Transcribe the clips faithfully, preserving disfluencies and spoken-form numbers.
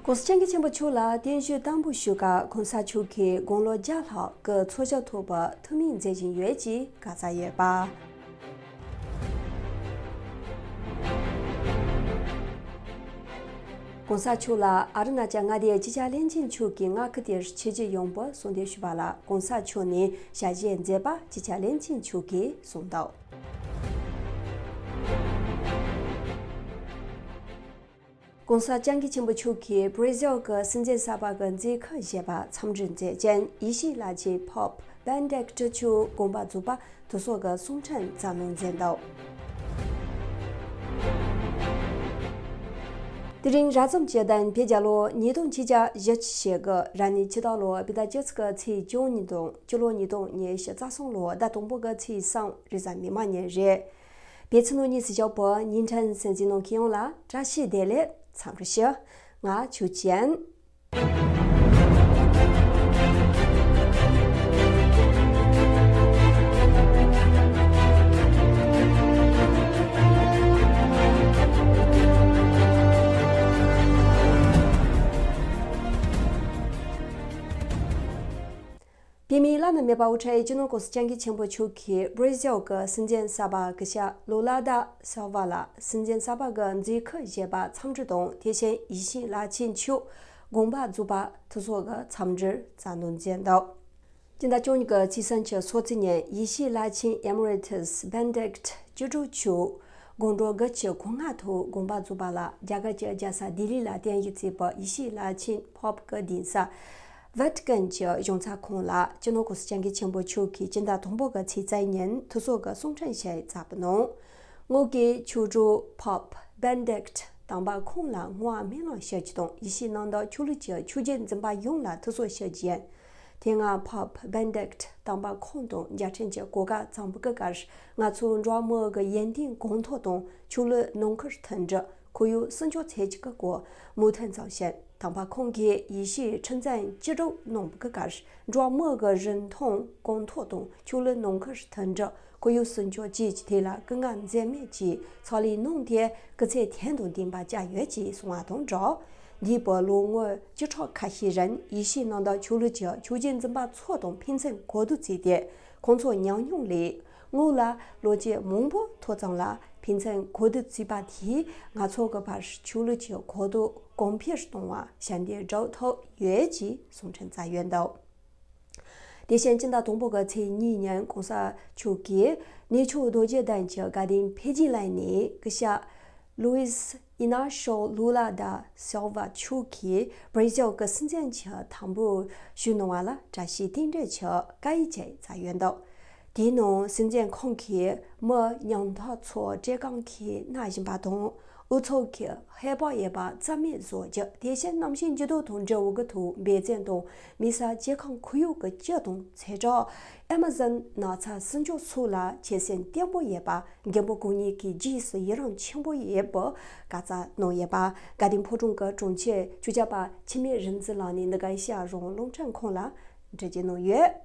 ༸གོང་ས་༸སྐྱབས་མགོན་ཆེན་པོ་མཆོག་ལ་བརྟན་བཞུགས་དམ་པོ་ཞུ་སྐབས་༸གོང་ས་མཆོག་གིས་དགུང་ལོ་བརྒྱ་ལྷག་གི་འཚོ་བཞག་ཐོབ་པར་ཐུགས་སྨོན་མཛད་བཞིན་ཡོད་ཅེས་བཀའ་སྩལ་ཡོད་པ། ༸གོང་ས་མཆོག་ལ་ཨ་རུ་ན་ཅལ་མངའ་སྡེའི་སྤྱི་ཁྱབ་བློན་ཆེན་མཆོག་གིས་མངའ་ཁུལ་དེར་ཆིབས་བསྒྱུར་ཡོང་བར་གསོལ་འདེབས་ཞུས་པ་ལ་༸གོང་ས་མཆོག་ནས་ཞལ་བཞེས་མཛད་པ་སྤྱི་ཁྱབ་བློན་ཆེན་མཆོག་གིས་གསུངས་འདུག ༸གོང་ས་༸སྐྱབས་མགོན་ཆེན་པོ་མཆོག་གིས་སྦྲེ་ཟིལ་གྱི་སྲིད་འཛིན་གསར་པ་གི་མཛད་ཁུར་བཞེས་པར་འཚམས་འདྲི་མཛད་རྗེས། ཡེ་ཤུའི་བླ་ཆེན་Pope Benedict མཆོག་དགོངས་པ་རྫོགས་པར་ཐུགས་གསོ་གི་གསུང་འཕྲིན་བསྩལ་གནང་མཛད་འདུག་དེ་རིང་རབ་བྱུང་བཅུ་བདུན་བོད་རྒྱལ་ལོ་ཉིས་སྟོང་ཆིག་བརྒྱ་བཞི་བཅུ་ཞེ་དགུ། རབ་གནས་ཕྱི་ཟླ་ལོ་ཕྱི་ཟླ་བཅུ་གཅིག་གི་ཚེས་བཅུ་གཉིས་དང་སྤྱི་ལོ་ཉིས་སྟོང་ཉི་ཤུ་རྩ་གསུམ་ལོ་ཟླ་དང་པོ་གི་ཚེས་གསུམ་རེས་གཟའ་མིག་དམར་ཉིན་རེད། བོད་ཕྱི་ནང་གཉིས་སུ་བཞག་པའི་བརྙན་འཕྲིན་གསན་གཟིགས་གནང་མཁན་ཡོངས་ལ་བཀྲ་ཤིས་བདེ་ལེགས། འཚམས་འདྲི་ཞུ། ང་ཆོས་ཅན། བོད་མིའི་བླ་ན་མེད་པ་དབུ་ཁྲིད་སྤྱི་ནོར་༸གོང་ས་༸སྐྱབས་མགོན་ཆེན་པོ་མཆོག་གིས་སྦྲེ་ཟིལ་གྱི་སྲིད་འཛིན་གསར་པ་སྐུ་ཞབས་ལུ་ལ་ད་སིལ་ཝ་ལ་སྲིད་འཛིན་གསར་པ་གི་མཛད་ཁུར་བཞེས་པར་འཚམས་འདྲི་དང་། དེ་བཞིན་ཡེ་ཤུའི་བླ་ཆེན་མཆོག་དགོངས་པ་རྫོགས་པར་ཐུགས་གསོ་གི་འཚམས་འདྲིར་བསྩལ་གནང་མཛད་འདུག་སྤྱི་ཟླ་བཅུ་གཉིས་ཀྱི་ཚེས་སུམ་ཅུ་སོ་གཅིག་ཉིན་ཡེ་ཤུའི་བླ་ཆེན་Emeritus Benedict བཅུ་དྲུག་མཆོག་དགོང་དྲོ་དགུ་བཅུ་གོ་ལྔ་ཐོག་དགོངས་པ་རྫོགས་པ་ལ། རྒྱ་གར་གྱི་རྒྱལ་ས་ལྡི་ལི་ལ་རྟེན་གཞི་བྱས་པའི་ཡེ་ཤུའི་བླ་ཆེན་Pope གི་གདན་ས་Vatican གྱི་གཞུང་ཚབ་ཁང་ལ་སྤྱི་ནོར་༸གོང་ས་༸སྐྱབས་མགོན་ཆེན་པོ་མཆོག་གིས་སྤྱི་ཟླ་དང་པོ་གི་ཚེས་རྩ་ཉིན་ཐུགས་གསོ་གི་གསུང་འཕྲིན་ཞིག་བསྩལ་གནང་། ངོས་ཀྱིས་མཆོག་སྤྲུལ་Pope Benedict དམ་པ་ཁོང་ལ་བསྔོ་བ་སྨོན་ལམ་ཞུ་རྒྱུ་དང་། ཡེ་ཤུའི་གནམ་བདག་ཆོས་ལུགས་ཀྱི་ཆོས་བརྒྱུད་འཛིན་པ་ཡོངས་ལ་ཐུགས་གསོ་ཞུ་རྒྱུ་ཡིན། དེ་སྔ་Pope Benedict དམ་པ་ཁོང་དང་རྒྱལ་ཕྲན་གྱི་གོ་སྐབས་བཟང་པོ་གི་ཁར། ང་ཚོ་འགྲོ་བ་མིའི་གི་ཡོན་ཏན་གོང་མཐོར་དང་ཆོས་ལུགས་ནང་ཁུལ་མཐུན་སྒྲིལ་ཁོར་ཡུག་སྲུང་སྐྱོབ་བྱེད་ཀྱི་སྐོར་མོས་མཐུན་མཛད་ཅིང་། དམ་པ་ཁོང་གིས་ཡེ་ཤུའི་ཁྲི་འཛིན་བཅུ་དྲུག་གནང་བའི་གི་ཁར། འགྲོ་བ་མིའི་གི་རིན་ཐང་གོང་མཐོར་དང་ཆོས་ལུགས་ནང་ཁུལ་མཐུན་སྒྲིལ་ཁོར་ཡུག་སྲུང་སྐྱོབ་བཅས་ཀྱི་ཐད་ལ་སྐུ་ངལ་འཛེམས་མེད་ཀྱིས་ཕྱག་ལས་གནང་སྟེ་སྐུ་ཚེ་དོན་དང་ལྡན་པ་བསྐྱངས་ཡོད་ཅེས་གསུངས་པ་དང་སྦྲགས། འདས་པའི་ལོ་ངོ་བཅུ་ཕྲག་ཁ་ཤས་རིང་ཡེ་ཤུའི་གནམ་བདག་ཆོས་ལུགས་ཀྱི་ཆོས་བརྒྱུད་འཛིན་པ་ཚོ་དང་ཕན་ཚུན་གོ་བསྡུར་བྱས་ཏེ། ཁོང་ཚོའི་ཉམས་མྱོང་ལས། སྔོན་ལ་ལོ་རྒྱུས་མང་པོ་ཐོས་ཙམ་ལ་ཕན་ཚུན་གོ་བསྡུར་བྱས་པ་དེས་ང་ཚོ་གི་བར་ཆོས་ལུགས་ཀྱི་གོ་རྟོགས་གོང་འཕེལ་གཏོང་བར་ཞབས་འདེགས་སྒྲུབ་ཐུབ་ཡོད་ཅེས་གསུང་འཕྲིན་བསྩལ་ཡོད་འདུག་དེ་བཞིན་སྤྱི་ཟླ་དང་པོ་གི་ཚེས་གཉིས་ཉིན་༸གོང་ས་མཆོག་གིས་གནས་མཆོག་རྡོ་རྗེ་གདན་གྱི་དགའ་ལྡན་ཕེབས་སྒྱུར་ལེགས་གནས་སྐུ་ཞབས་Luis Inácio Lula da Silva མཆོག་གིས་སྦྲེ་ཟིལ་གྱི་སྲིད་འཛིན་གྱི་དམ་འབུལ་ཞུས་གནང་བ་ལ་བཀྲ་ཤིས་རྟེན་འབྲེལ་གྱི་བཀའ་ཡིག་ཅིག་བསྩལ་ཡོད་འདུག་དེའི་ནང་སྲིད་འཛིན་ཁོང་གིས་མི་ཉམ་ཐག་ཚོར་བཀྲེས་སྐོམ་གྱིས་མནར་བཞིན་པ་དང་། འུ་ཚོ་གི་ཧེ་བག་ཡོད་པ་རྩ་མེད་བཟོ་རྒྱུ། དེ་བཞིན་གནམ་གཤིས་འགྱུར་ལྡོག་དང་འབྲེལ་བའི་གི་ཐོག་འབད་བརྩོན་དང་། མི་སེར་སྐྱེ་ཁམས་ཁོར་ཡུག་གི་སྤྱི་དང་ཚེ་སྲོག་ཨ་མ་ཛོན་ནགས་ཚལ་སྲུང་སྐྱོབ་སོགས་ལ་ཆོད་སེམས་བརྟན་པོ་ཡོད་པ་མགོན་པོ་གང་ཉིད་ཀྱིས་རྗེས་སུ་ཡི་རང་ཆེན་པོ་ཡོད་པའི་བཀའ་སྩལ་གནང་ཡོད་པ། དགའ་ལྡན་ཕོ་བྲང་གི་དྲུང་ཆེ་ཆོས་རྒྱལ་འཕགས་པ་འཆི་མེད་རིག་འཛིན་ལགས་ནས་འདི་ག་ཨེ་ཤེ་ཡ་རང་དབང་རླུང་འཕྲིན་ཁང་ལ་འགྲེལ་བརྗོད་གནང་ཡོད།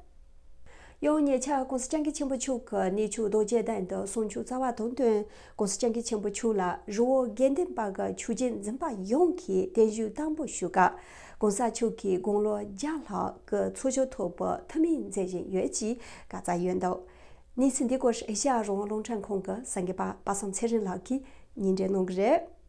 ཡང་ཉེ་ཆར་༸གོང་ས་༸སྐྱབས་མགོན་ཆེན་པོ་མཆོག་གིས་གནས་མཆོག་རྡོ་རྗེ་གདན་དུ་གསུང་ཆོས་སྩལ་བ་དང་བསྟུན། ༸གོང་ས་༸སྐྱབས་མགོན་ཆེན་པོ་མཆོག་ལ་རི་བོ་དགེ་ལྡན་པ་གི་ཆོས་བརྒྱུད་འཛིན་པ་ཡོངས་ཀྱིས་བརྟན་བཞུགས་དམ་པོ་ཞུ་སྐབས། ༸གོང་ས་མཆོག་གིས་དགུང་ལོ་བརྒྱ་ལྷག་གི་འཚོ་བཞུགས་ཐོབ་པར་ཐུགས་སྨོན་མཛད་བཞིན་ཡོད་ཅེས་བཀའ་སྩལ་ཡོད་འདུག་གནས་ཚུལ་འདི་སྐོར་ཨེ་ཤེ་ཡ་རང་དབང་རླུང་འཕྲིན་ཁང་གི་གསར་འགོད་པ་པ་སངས་ཚེ་རིང་ལགས་ཀྱིས་སྙན་སྒྲོན་གནང་གི་རེད།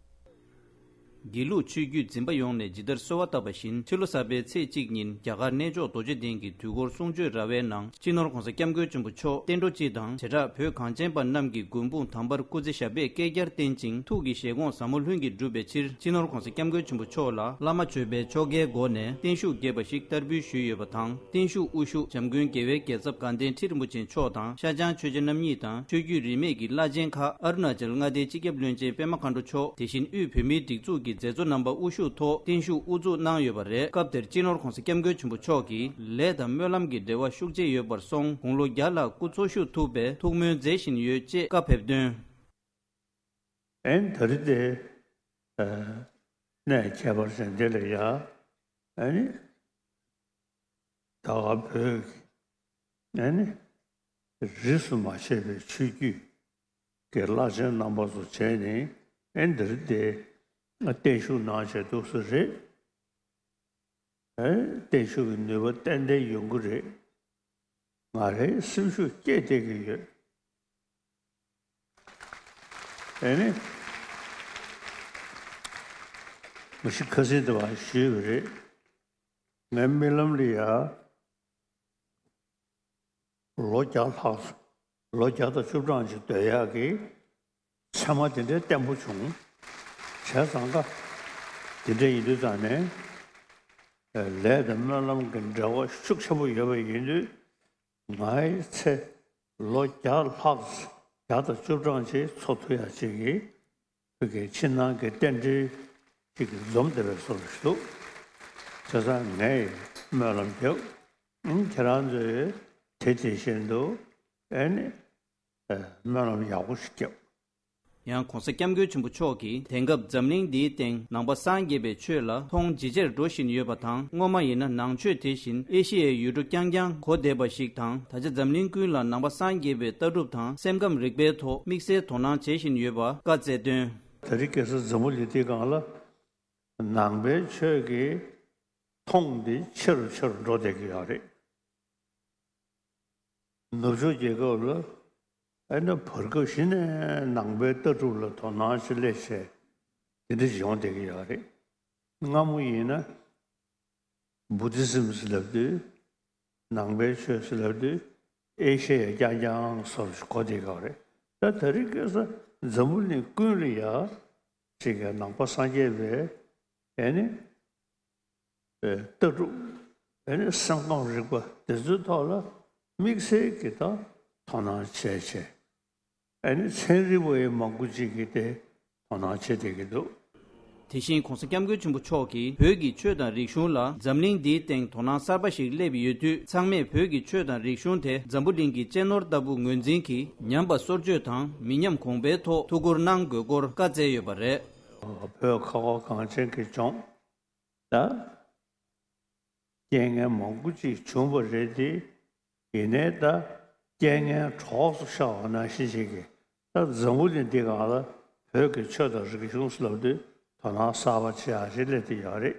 དགེ་ལུགས་ཆོས་བརྒྱུད་འཛིན་པ་ཡོངས་ནས་ཇི་ལྟར་གསོལ་བ་བཏབ་པ་བཞིན། ཕྱི་ལོ་གསར་པའི་ཚེས་གཅིག་ཉིན་རྒྱ་གར་གནས་མཆོག་རྡོ་རྗེ་གདན་གྱི་དུས་འཁོར་གསུང་ཆོས་ར་བའི་ནང་། སྤྱི་ནོར་༸གོང་ས་༸སྐྱབས་མགོན་ཆེན་པོ་མཆོག་བསྟན་འགྲོ་སྤྱི་དང་བྱེ་བྲག་བོད་གངས་ཅན་པ་རྣམས་ཀྱི་མགོན་དཔུང་དམ་པར་སྐུ་ཚེ་ཞབས་པད་བསྐལ་བརྒྱར་བརྟན་ཅིང་། ཐུགས་ཀྱི་བཞེད་དགོངས་ཟབ་མོ་ལྷུན་གྱིས་འགྲུབ་པའི་ཕྱིར། སྤྱི་ནོར་༸གོང་ས་༸སྐྱབས་མགོན་ཆེན་པོ་མཆོག་ལ་བླ་མ་མཆོད་པའི་ཆོ་གའི་སྒོ་ནས་བརྟན་བཞུགས་རྒྱས་པ་ཞིག་བསྟར་འབུལ་ཞུས་ཡོད་པ་དང་། བརྟན་བཞུགས་དབུ་བཞུགས་བྱམས་མགོན་རྒྱལ་བའི་རྒྱལ་ཚབ་དགའ་ལྡན་ཁྲི་རིན་པོ་ཆེ་མཆོག་དང་། ཤར་བྱང་ཆོས་རྗེ་རྣམ་གཉིས་དང་། ཆོས་བརྒྱུད་རིས་མེད་ཀྱི་བླ་ཆེན་ཁག་ཨ་རུ་ན་ཅལ་མངའ་སྡེའི་སྤྱི་ཁྱབ་བློན་ཆེན་པད་མ་མཁའ་འགྲོ་མཆོག་དེ་བཞིན་དབུས་བོད་མིའི་སྒྲིག་འཛུགས་ཀྱི་མཛད་གཙོ་རྣམ་པ་དབུ་བཞུགས་ཐོག་བརྟན་བཞུགས་དབུ་འཛུགས་གནང་ཡོད་པ་རེད། སྐབས་དེར་སྤྱི་ནོར་༸གོང་ས་༸སྐྱབས་མགོན་ཆེན་པོ་མཆོག་གིས། ལས་དང་སྨོན་ལམ་གྱི་འབྲེལ་བ་ཤུགས་ཆེ་ཡོད་པར་སོང་། དགུང་ལོ་བརྒྱ་ལྷག་སྐུ་འཚོ་བཞུགས་ཐུབ་པའི་ཐུགས་སྨོན་མཛད་བཞིན་ཡོད་ཅེས་བཀའ་ཕེབས་དོན། ཨན་ད་རེས་དེ་གནས་ཁྱད་པར་ཅན་འདི་ལ་ཡ། ཨ་ནི་ད་ག་བོད་ཀྱི་ཨ་ནི་རིས་སུ་མ་ཆད་པའི་ཆོས་བརྒྱུད་ཀྱི་བླ་ཆེན་རྣམ་པ་ཚོ་བྱས་ནས་ཨན་ད་རེས་དེ་བརྟན་བཞུགས་གནང་བྱས་འདུག་ས་རེད། ཨེ་བརྟན་བཞུགས་ཀྱི་ནུས་པ་ཏན་ཏན་ཡོང་གི་རེད། ང་རའི་སེམས་ཤུགས་སྐྱེད་བསྡད་ཀྱི་ཡོད། ཨེ་ནི། མ་གཞི་ཁ་སང་དེ་བ་ཞུས་པ་རེད། ངའི་རྨི་ལམ་ལ་ཡ། ལོ་བརྒྱ་ལྷག་ལོ་བརྒྱ་དང་བཅུ་གྲངས་ཅིག་སྡོད་ཡག་གི་མཚན་མ་དེ་འདྲའི་བརྟན་པོ་བྱུང་། བྱས་ཙང་ཀ་དེ་འདྲ་ཡིན་དུས་ཙང་ནས། ལས་དང་སྨོན་ལམ་གྱི་འབྲེལ་བ་ཤུགས་ཆེན་པོ་ཡོད་པ་ཡིན་དུས། ང་ཡི་ཚེ་ལོ་བརྒྱ་ལྷག་བརྒྱ་དང་བཅུ་གྲངས་ཅིག་འཚོ་ཐུབ་ཡག་ཅིག་གི་བོད་ཀྱི་ཕྱི་ནང་གི་རྟེན་འབྲེལ་ཅིག་འཛོམས་བསྡད་པའི་བཟོ་འདྲ་ཞིག་འདུག་བྱས་ཙང་ངས་སྨོན་ལམ་རྒྱབ། ཨང་ཁྱེད་རང་ཚོས་དེ་དེ་བཞིན་དུ་ཨེ་ནི་སྨོན་ལམ་ཡག་པོ་ཞིག་རྒྱབ། ཡང་གོང་ས་སྐྱབས་མགོན་ཆེན་པོ་མཆོག་གིས་དེང་སྐབས་འཛམ་གླིང་འདིའི་སྟེང་ནང་པ་སངས་རྒྱས་པའི་ཆོས་ལ་མཐོང་ཇེ་ཆེར་འགྲོ་བཞིན་ཡོད་པ་དང་། སྔོན་མ་ཡིན་ན་ནང་ཆོས་དེ་བཞིན་ཨེ་ཤི་ཡའི་ཡུལ་གྲུ་རྐྱང་རྐྱང་གོ་བསྡད་པ་ཞིག་དང་། ད་ཆ་འཛམ་གླིང་ཀུན་ལ་ནང་པ་སངས་རྒྱས་པའི་ལྟ་གྲུབ་དང་སེམས་ཁམས་རིག་པའི་ཐོག་དམིགས་བསལ་དོ་སྣང་བྱེད་བཞིན་ཡོད་པ་བཀའ་སྩལ་དོན། ད་རེས་ཁ་སང་འཛམ་བུ་གླིང་འདིའི་སྒང་ལ་ནང་པའི་ཆོས་ཀྱི་མཐོང་འདི་ཆེ་རུ་ཆེ་རུ་འགྲོ་བསྡད་ཀྱི་ཡོད་རེད། ནུབ་ཕྱོགས་རྒྱལ་ཁབ་ལ་ཨ་ནི་བར་སྐབས་ཤིག་ནས་ནང་པའི་ལྟ་གྲུབ་ལ་དོ་སྣང་ཆེ་སླེབས་བྱས་དེ་འདྲ་ཡོང་བསྡད་ཀྱི་ཡོད་རེད། སྔ་མོ་ཡིན་ན་བུ་དྷི་ཛིམ་ཟེར་ལབ་དུས། ནང་པའི་ཆོས་ཟེར་ལབ་དུས་ཨེ་ཤེ་ཡ་རྐྱང་རྐྱང་བཟོ་འདྲ་གོ་བསྡད་ཀྱི་ཡོད་རེད། ད་ད་རེས་ཁ་སང་འཛམ་བུ་གླིང་ཀུན་ལ་ཡ་ཅིག་གི་ནང་པ་སངས་རྒྱས་པའི་ཨེ་ནི། ལྟ་གྲུབ། ཨེ་ནི་སེམས་ཁམས་རིག་པ་དེ་ཚོའི་ཐོག་ལ་དམིགས་བསལ་གྱི་དང་དོ་སྣང་བྱས་བྱས། ཨེ་ནི་ཚན་རིག་པ་ཡང་མང་པོ་ཅིག་གིས་དེ་དོ་སྣང་བྱེད་བསྡད་ཀྱི་འདུག་དེ་བཞིན་གོང་ས་སྐྱབས་མགོན་ཆེན་པོ་མཆོག་གིས་བོད་ཀྱི་ཆོས་དང་རིག་གཞུང་ལ་འཛམ་གླིང་འདིའི་སྟེང་དོ་སྣང་གསར་པ་ཞིག་སླེབས་ཡོད་དུས། ཚང་མས་བོད་ཀྱི་ཆོས་དང་རིག་གཞུང་དེ་འཛམ་བུ་གླིང་གི་གཅེས་ནོར་ལྟ་བུ་ངོས་འཛིན་གྱིས། ཉམས་པ་སོར་ཆུད་དང་མི་ཉམས་གོང་འཕེལ་ཐོག་ཐུགས་ཁུར་གནང་དགོས་སྐོར་བཀའ་སྩལ་ཡོད་པ་རེད། བོད་ཁ་བ་གངས་ཅན་གྱི་ལྗོངས་ད་རྐྱེན་ངན་མང་པོ་ཅིག་བྱུང་བ་རེད་དེ། ཡིན་ནའི་ད་རྐྱེན་ངན་གྲོགས་སུ་ཤར་བ་ནང་བཞིན་ཞིག་གིས། ད་འཛམ་བུ་གླིང་འདི་སྒང་ལ་བོད་ཀྱི་ཆོས་དང་རིག་གཞུང་ཟེར་ལབ་དུས་དོ་སྣང་གསར་པ་བྱེད་ཡག་ཞིག་སླེབས་བསྡད་ཡོད་རེད།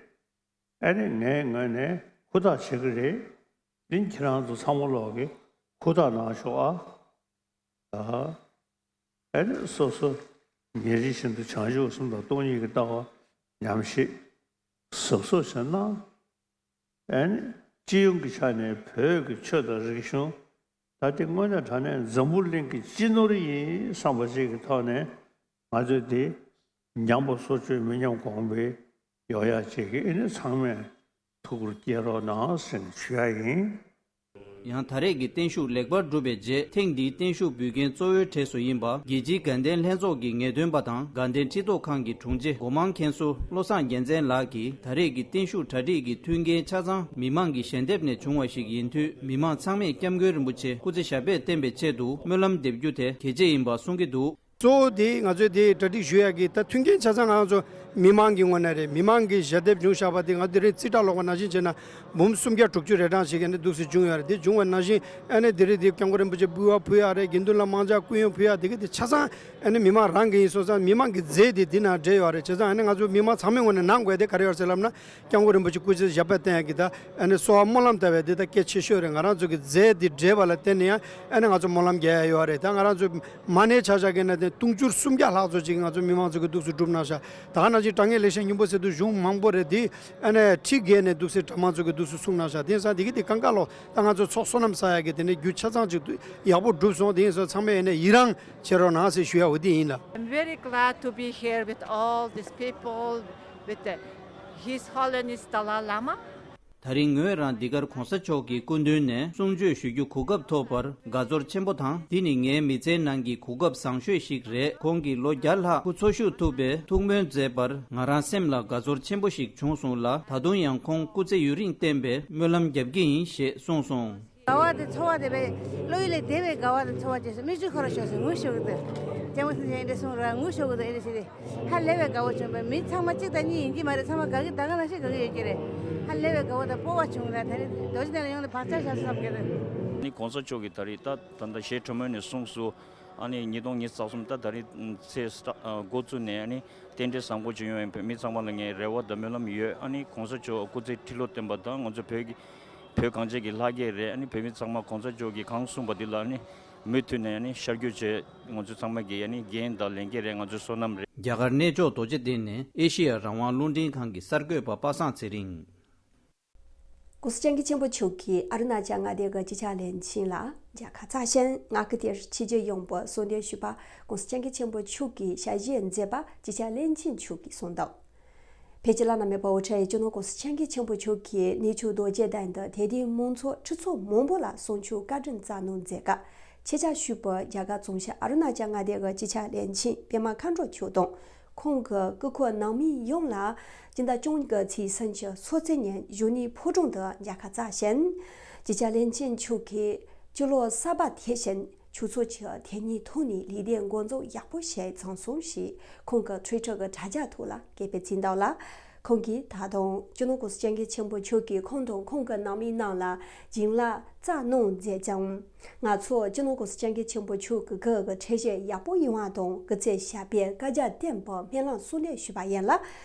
ཨ་ནི་ངའི་ངོས་ནས་ཧུར་ཐག་བྱེད་ཀྱི་རེད། དེ་ཁྱེད་རང་ཚོ་ཚང་མ་ལོག་གིས་ཧུར་ཐག་གནང་ཤོག་ཨ། ད་ཨ་ནི་སོ་སོ་ཉིན་རེ་བཞིན་དུ་བྱང་ཆུབ་སེམས་དང་སྟོང་ཉིད་ཀྱི་ལྟ་བ་ཉམས་བཞེས་གཟབ་གཟབ་བྱས་ན། ཨ་ནི་སྤྱི་ཡོངས་ཀྱི་ཆ་ནས་བོད་ཀྱི་ཆོས་དང་རིག་གཞུང་ད་དེ་དངོས་གནས་དྲང་གནས་འཛམ་བུ་གླིང་གི་སྤྱི་ནོར་ཡིན་བསམ་པ་ཅིག་གི་ཐོག་ནས། ང་ཚོས་དེ་ཉམས་པ་སོར་ཆུད་མི་ཉམས་གོང་འཕེལ་ཡོང་ཡག་ཅིག་གི་ཨ་ནི་ཚང་མས་ཐུགས་ཁུར་བསྐྱེད་རོགས་གནང་ཟེར་ནས་ཞུ་ཡག་ཡིན། ཡང་ད་རེས་ཀྱི་བརྟན་བཞུགས་ལེགས་པར་གྲུབ་པའི་རྗེས། ཐེངས་འདིའི་བརྟན་བཞུགས་འབུལ་མཁན་གཙོ་བོའི་གྲས་སུ་ཡིན་པ། རྒྱལ་སྤྱིའི་དགའ་ལྡན་ལྷན་ཚོགས་ཀྱི་ངེས་སྟོན་པ་དང་། དགའ་ལྡན་ཁྲི་ཐོག་ཁང་གི་དྲུང་ཆེ་སྒོ་མང་མཁན་ཟུར་བློ་བཟང་རྒྱལ་མཚན་ལགས་ཀྱིས། ད་རེས་ཀྱི་བརྟན་བཞུགས་གྲ་སྒྲིག་གི་མཐུན་རྐྱེན་ཆ་ཚང་མི་མང་གི་ཞལ་འདེབས་ནས་བྱུང་བ་ཞིག་ཡིན་དུས། མི་མང་ཚང་མས་སྐྱབས་མགོན་རིན་པོ་ཆེ་སྐུ་ཚེ་ཞབས་པད་བརྟན་པའི་ཆེད་དུ་སྨོན་ལམ་འདེབས་རྒྱུ་དེ་གལ་ཆེ་ཡིན་པ་གསུང་གི་འདུག་གཙོ་བོ་དེ་ང་ཚོས་དེ་གྲ་སྒྲིག་ཞུ་ཡག་གི་ད་མཐུན་རྐྱེན་ཆ་ཚང་ང་ཚོ་མི་མང་གི་ངོས་ནས་རེད། མི་མང་གི་ཞལ་འདེབས་བྱུང་བཞག་པ་དེ་ང་དེ་རིང་རྩིས་ཁྲ་ལོག་པ་ནང་བཞིན་བྱས་ན་འབུམ་སུམ་བརྒྱ་དྲུག་ཅུ་རེ་གྲངས་ཤིག་ཨ་ནི་འདུག་སེ་བྱུང་ཡོད་རེད། དེ་བྱུང་བ་ནང་བཞིན་ཨ་ནི་དེ་རིང་དེ་སྐྱབས་མགོན་རིན་པོ་ཆེ་འབུལ་བ་ཕུལ་ཡག་རེད། དགེ་འདུན་ལ་མང་ཇ་སྐུ་ཡོན་ཕུལ་ཡག་དེ་ག་དེ་ཆ་ཚང་ཨ་ནི་མི་མང་རང་གི་ཡིན་སོང་ཙང་། མི་མང་གི་རྫས་དེ་འདི་ནང་སྦྲེལ་ཡོད་རེད། བྱས་ཙང་ཨ་ནི་ང་ཚོ་མི་མང་ཚང་མའི་ངོས་ནས་གནང་དགོས་དེ་ག་རེ་ཡོད་རེད་ཟེར་ལབ་ན། སྐྱབས་མགོན་རིན་པོ་ཆེ་སྐུ་ཚེ་ཞབས་པད་བརྟན་ཡག་གི་ད་ཨ་ནི་གསོལ་བ་སྨོན་ལམ་བཏབ་པའི་འདི་ད་གལ་ཆེ་ཤོས་རེད། ང་རང་ཚོ་གི་རྫས་འདི་འདྲེས་པ་ལ་བརྟེན་ནས་ཡང་ཨ་ནི་ང་ཚོ་སྨོན་ལམ་རྒྱག་ཡག་ཡོད་རེད། ད་ང་རང་ཚོ་མ་ཎི་ཆ་བཞག་གི་ན་དེ་དུང་ཕྱུར་སུམ་བརྒྱ་ལྷག་ཙམ་ཅིག་ང་ཚོ་མི་མང་ཚོ་གི་འདུག་སེ་བསྒྲུབས་གནང་ཤག་ད་ག་ནང་བཞིན་དྲང་ངེས་ལེགས་བཤད་སྙིང་པོ་ཟེར་དུས་གཞུང་མང་པོ་རེད། འདི་ཨ་ནི་ཁྲི་བརྒལ་ནས་འདུག་སེ་གྲྭ་མང་ཚོ་གི་འདུག་སེ་གསུང་གནང་ཤག་དེང་སང་འདི་གི་དེ་གང་ག་ལོ་ད་ང་ཚོ་ཚོགས་བསོད་ནམས་བསགས་ཡག་གི་དེ་ནས་རྒྱུ་ཆ་ཚང་ཅིག་ཡག་པོ་བསྒྲུབས་སོང་། དེ་ཡིན་སོང་ཚང་མས་ཨ་ནི་ཡི་རང་བྱེད་རོགས་གནང་ཟེར་ཞུ་ཡག་འོ་དེ་ཡིན་ལ། I'm very glad to be here with all these people, with the, His Holiness Dalai Lama. ད་རིང་ངོས་རང་འདི་གར་གོང་ས་མཆོག་གི་སྐུ་མདུན་ནས་གསུང་ཆོས་ཞུ་རྒྱུ་གོ་སྐབས་ཐོབ་པར་དགའ་ཚོར་ཆེན་པོ་དང་། འདི་ནི་ངའི་མི་ཚེའི་ནང་གི་གོ་སྐབས་བཟང་ཤོས་ཤིག་རེད། ཁོང་གིས་ལོ་བརྒྱ་ལྷག་སྐུ་འཚོ་བཞུགས་ཐུབ་པའི་ཐུགས་སྨོན་མཛད་པར་ང་རང་སེམས་ལ་དགའ་ཚོར་ཆེན་པོ་ཞིག་བྱུང་སོང་ལ། ད་དུང་ཡང་ཁོང་སྐུ་ཚེ་ཡུན་རིང་བརྟན་པའི་སྨོན་ལམ་རྒྱབ་ཀྱི་ཡིན་ཞེས་གསུངས་སོང་། དགའ་བ་དང་ཚོར་བ་དེ་བས་བློ་ཡུལ་ལས་འདས་པའི་དགའ་བ་དང་ཚོར་བ་བྱས་སོང་། མིག་ཆུ་ཁོ་རང་ཤོར་སོང་། ངུ་ཤོར་གི་འདུག་ལྕམ་མོ་སེང་ཆེན་ཨེ་འདྲ་གསུང་ར་ངུ་ཤོར་གི་འདུག་ཨེ་འདྲ་བྱས་ཏེ་ཧ་ལས་པའི་དགའ་བ་བྱུང་བས། མི་ཚང་མ་གཅིག་དང་གཉིས་ཡིན་གྱི་མ་རེད། ཚང་མ་དགའ་གི་ད་ག་ནང་བཞིན་དགའ་གི་ཡོད་ཀྱི་རེད། ཧ་ལས་པའི་དགའ་བ་དང་སྤོབས་པ་བྱུང་ལ། ད་ནི་རྡོ་རྗེ་གདན་ལ་ཡོང་ནས་བག་ཆགས་བཞག་བསམ་གི་རེད། ནི་གོང་ས་མཆོག་གིས་ད་རེས་ད་ད་ལྟ་ཞལ་དྲི་མོ་ནས་གསུངས་སོང་། ཨ་ནི་ཉིས་སྟོང་ཉི་ཤུ་རྩ་གསུམ་ད་ད་རེས་ཚེས་ཨ་འགོ་བཙུགས་ནས་ཨ་ནི་རྟེན་འབྲེལ་བཟང་པོ་ཅིག་ཡོང་བའི་བོད་མི་ཚང་མ་ལ་ངའི་རེ་བ་དང་སྨོན་ལམ་ཡོད། ཨ་ནི་གོང་ས་མཆོག་སྐུ་ཚེ་ཁྲི་ལོ་བརྟན་པ་དང་ང་ཚོ་བོད་ཀྱི་བོད་གངས་ཅན་གྱི་ལྷ་སྐལ་རེད། ཨ་ནི་བོད་མི་ཚང་མ་གོང་ས་མཆོག་གིས་གང་གསུངས་པ་འདི་ལ་ཨ་ནི་མུ་མཐུད་ནས་ཨ་ནི་ཤར་བསྐྱོད་བྱེད། ང་ཚོ་ཚང་མ་གི་ཨ་ནི་འགན་དང་ལས་འགན་རེད། ང་ཚོའི་བསོད་ནམས་རེད། རྒྱ་གར་གནས་མཆོག་རྡོ་རྗེ་གདན་ནས་ཨེ་ཤེ་ཡ་རང་དབང་རླུང་འཕྲིན་ཁང་གི་གསར་འགོད་པ་པ་སངས་ཚེ་རིང་། ༸གོང་ས་༸སྐྱབས་མགོན་ཆེན་པོ་མཆོག་གིས་ཨ་རུ་ན་ཅལ་མངའ་སྡེ་གི་སྤྱི་ཁྱབ་བློན་ཆེན་ལ་མཇལ་ཁ་བསྩལ་ཞིང་། མངའ་ཁུལ་དེར་ཕྱི་རྒྱལ་ཡོང་བར་གསོལ་འདེབས་ཞུས་པ་༸གོང་ས་༸སྐྱབས་མགོན་ཆེན་པོ་མཆོག་གིས་ཞལ་བཞེས་མཛད་པ་སྤྱི་ཁྱབ་བློན་ཆེན་མཆོག་གིས་གསུངས་འདུག་བོད་ཀྱི་བླ་ན་མེད་པ་དབུ་ཁྲིད་སྤྱི་ནོར་༸གོང་ས་༸སྐྱབས་མགོན་ཆེན་པོ་མཆོག་གིས་གནས་མཆོག་རྡོ་རྗེ་གདན་དུ་དད་ལྡན་མང་ཚོགས་ཁྲི་ཚོ་མང་པོ་ལ་གསུང་ཆོས་བཀའ་དྲིན་སྩལ་གནང་མཛད་སྐབས་ཆེད་བཅར་ཞུས་པ་རྒྱ་གར་བྱང་ཤར་ཨ་རུ་ན་ཅལ་མངའ་སྡེ་གི་སྤྱི་ཁྱབ་བློན་ཆེན་པད་མ་མཁའ་འགྲོ་མཆོག་དང་། ཁོང་གི་སྐུ་འཁོར་ནང་མི་ཡོངས་ལ་སྤྱི་ཟླ་བཅུ་གཉིས་ཀྱི་ཚེས་སུམ་ཅུ་ཚེས་གཅིག་ཉིན་གཞོན་ནུའི་ཕོ་བྲང་དུ་མཇལ་ཁ་བསྩལ་ཞིང་། སྤྱི་ཁྱབ་བློན་ཆེན་མཆོག་གིས་སྤྱི་ལོ་གསར་པ་དེ་བཞིན་ཆོས་ཚོགས་ཀྱི་དེ་ཉིད་ཐོག་ནས་ལས་དོན་འགོ་འཛུགས་ཡག་པོ་བྱས་ཚར་སོང་ཞེས་ཁོང་གི་ཊུའི་ཊར་གྱི་དྲ་རྒྱ་ཐོག་ལ་སྐད་འབོད་བྱས་འདུག་ལ། ཁོང་གིས་ད་དུང་སྤྱི་ནོར་༸གོང་ས་༸སྐྱབས་མགོན་ཆེན་པོ་མཆོག་གིས་ཁོང་དང་ཁོང་གི་ནང་མིའི་ནང་ལ་བྱིན་རླབས་སྩལ་གནང་མཛད་ཅིང་། ང་ཚོ་སྤྱི་ནོར་༸གོང་ས་༸སྐྱབས་མགོན་ཆེན་པོ་མཆོག་གི་སྐུ་གི་ཁྲལ་གཞི་ཡག་པོ་ཡོང་བ་དང་སྐུ་ཚེ་ཞབས་པད་བསྐལ་བརྒྱར་བརྟན་པར་སྨོན་ལམ་གསོལ་འདེབས་ཞུས་པ་ཡིན་ལ།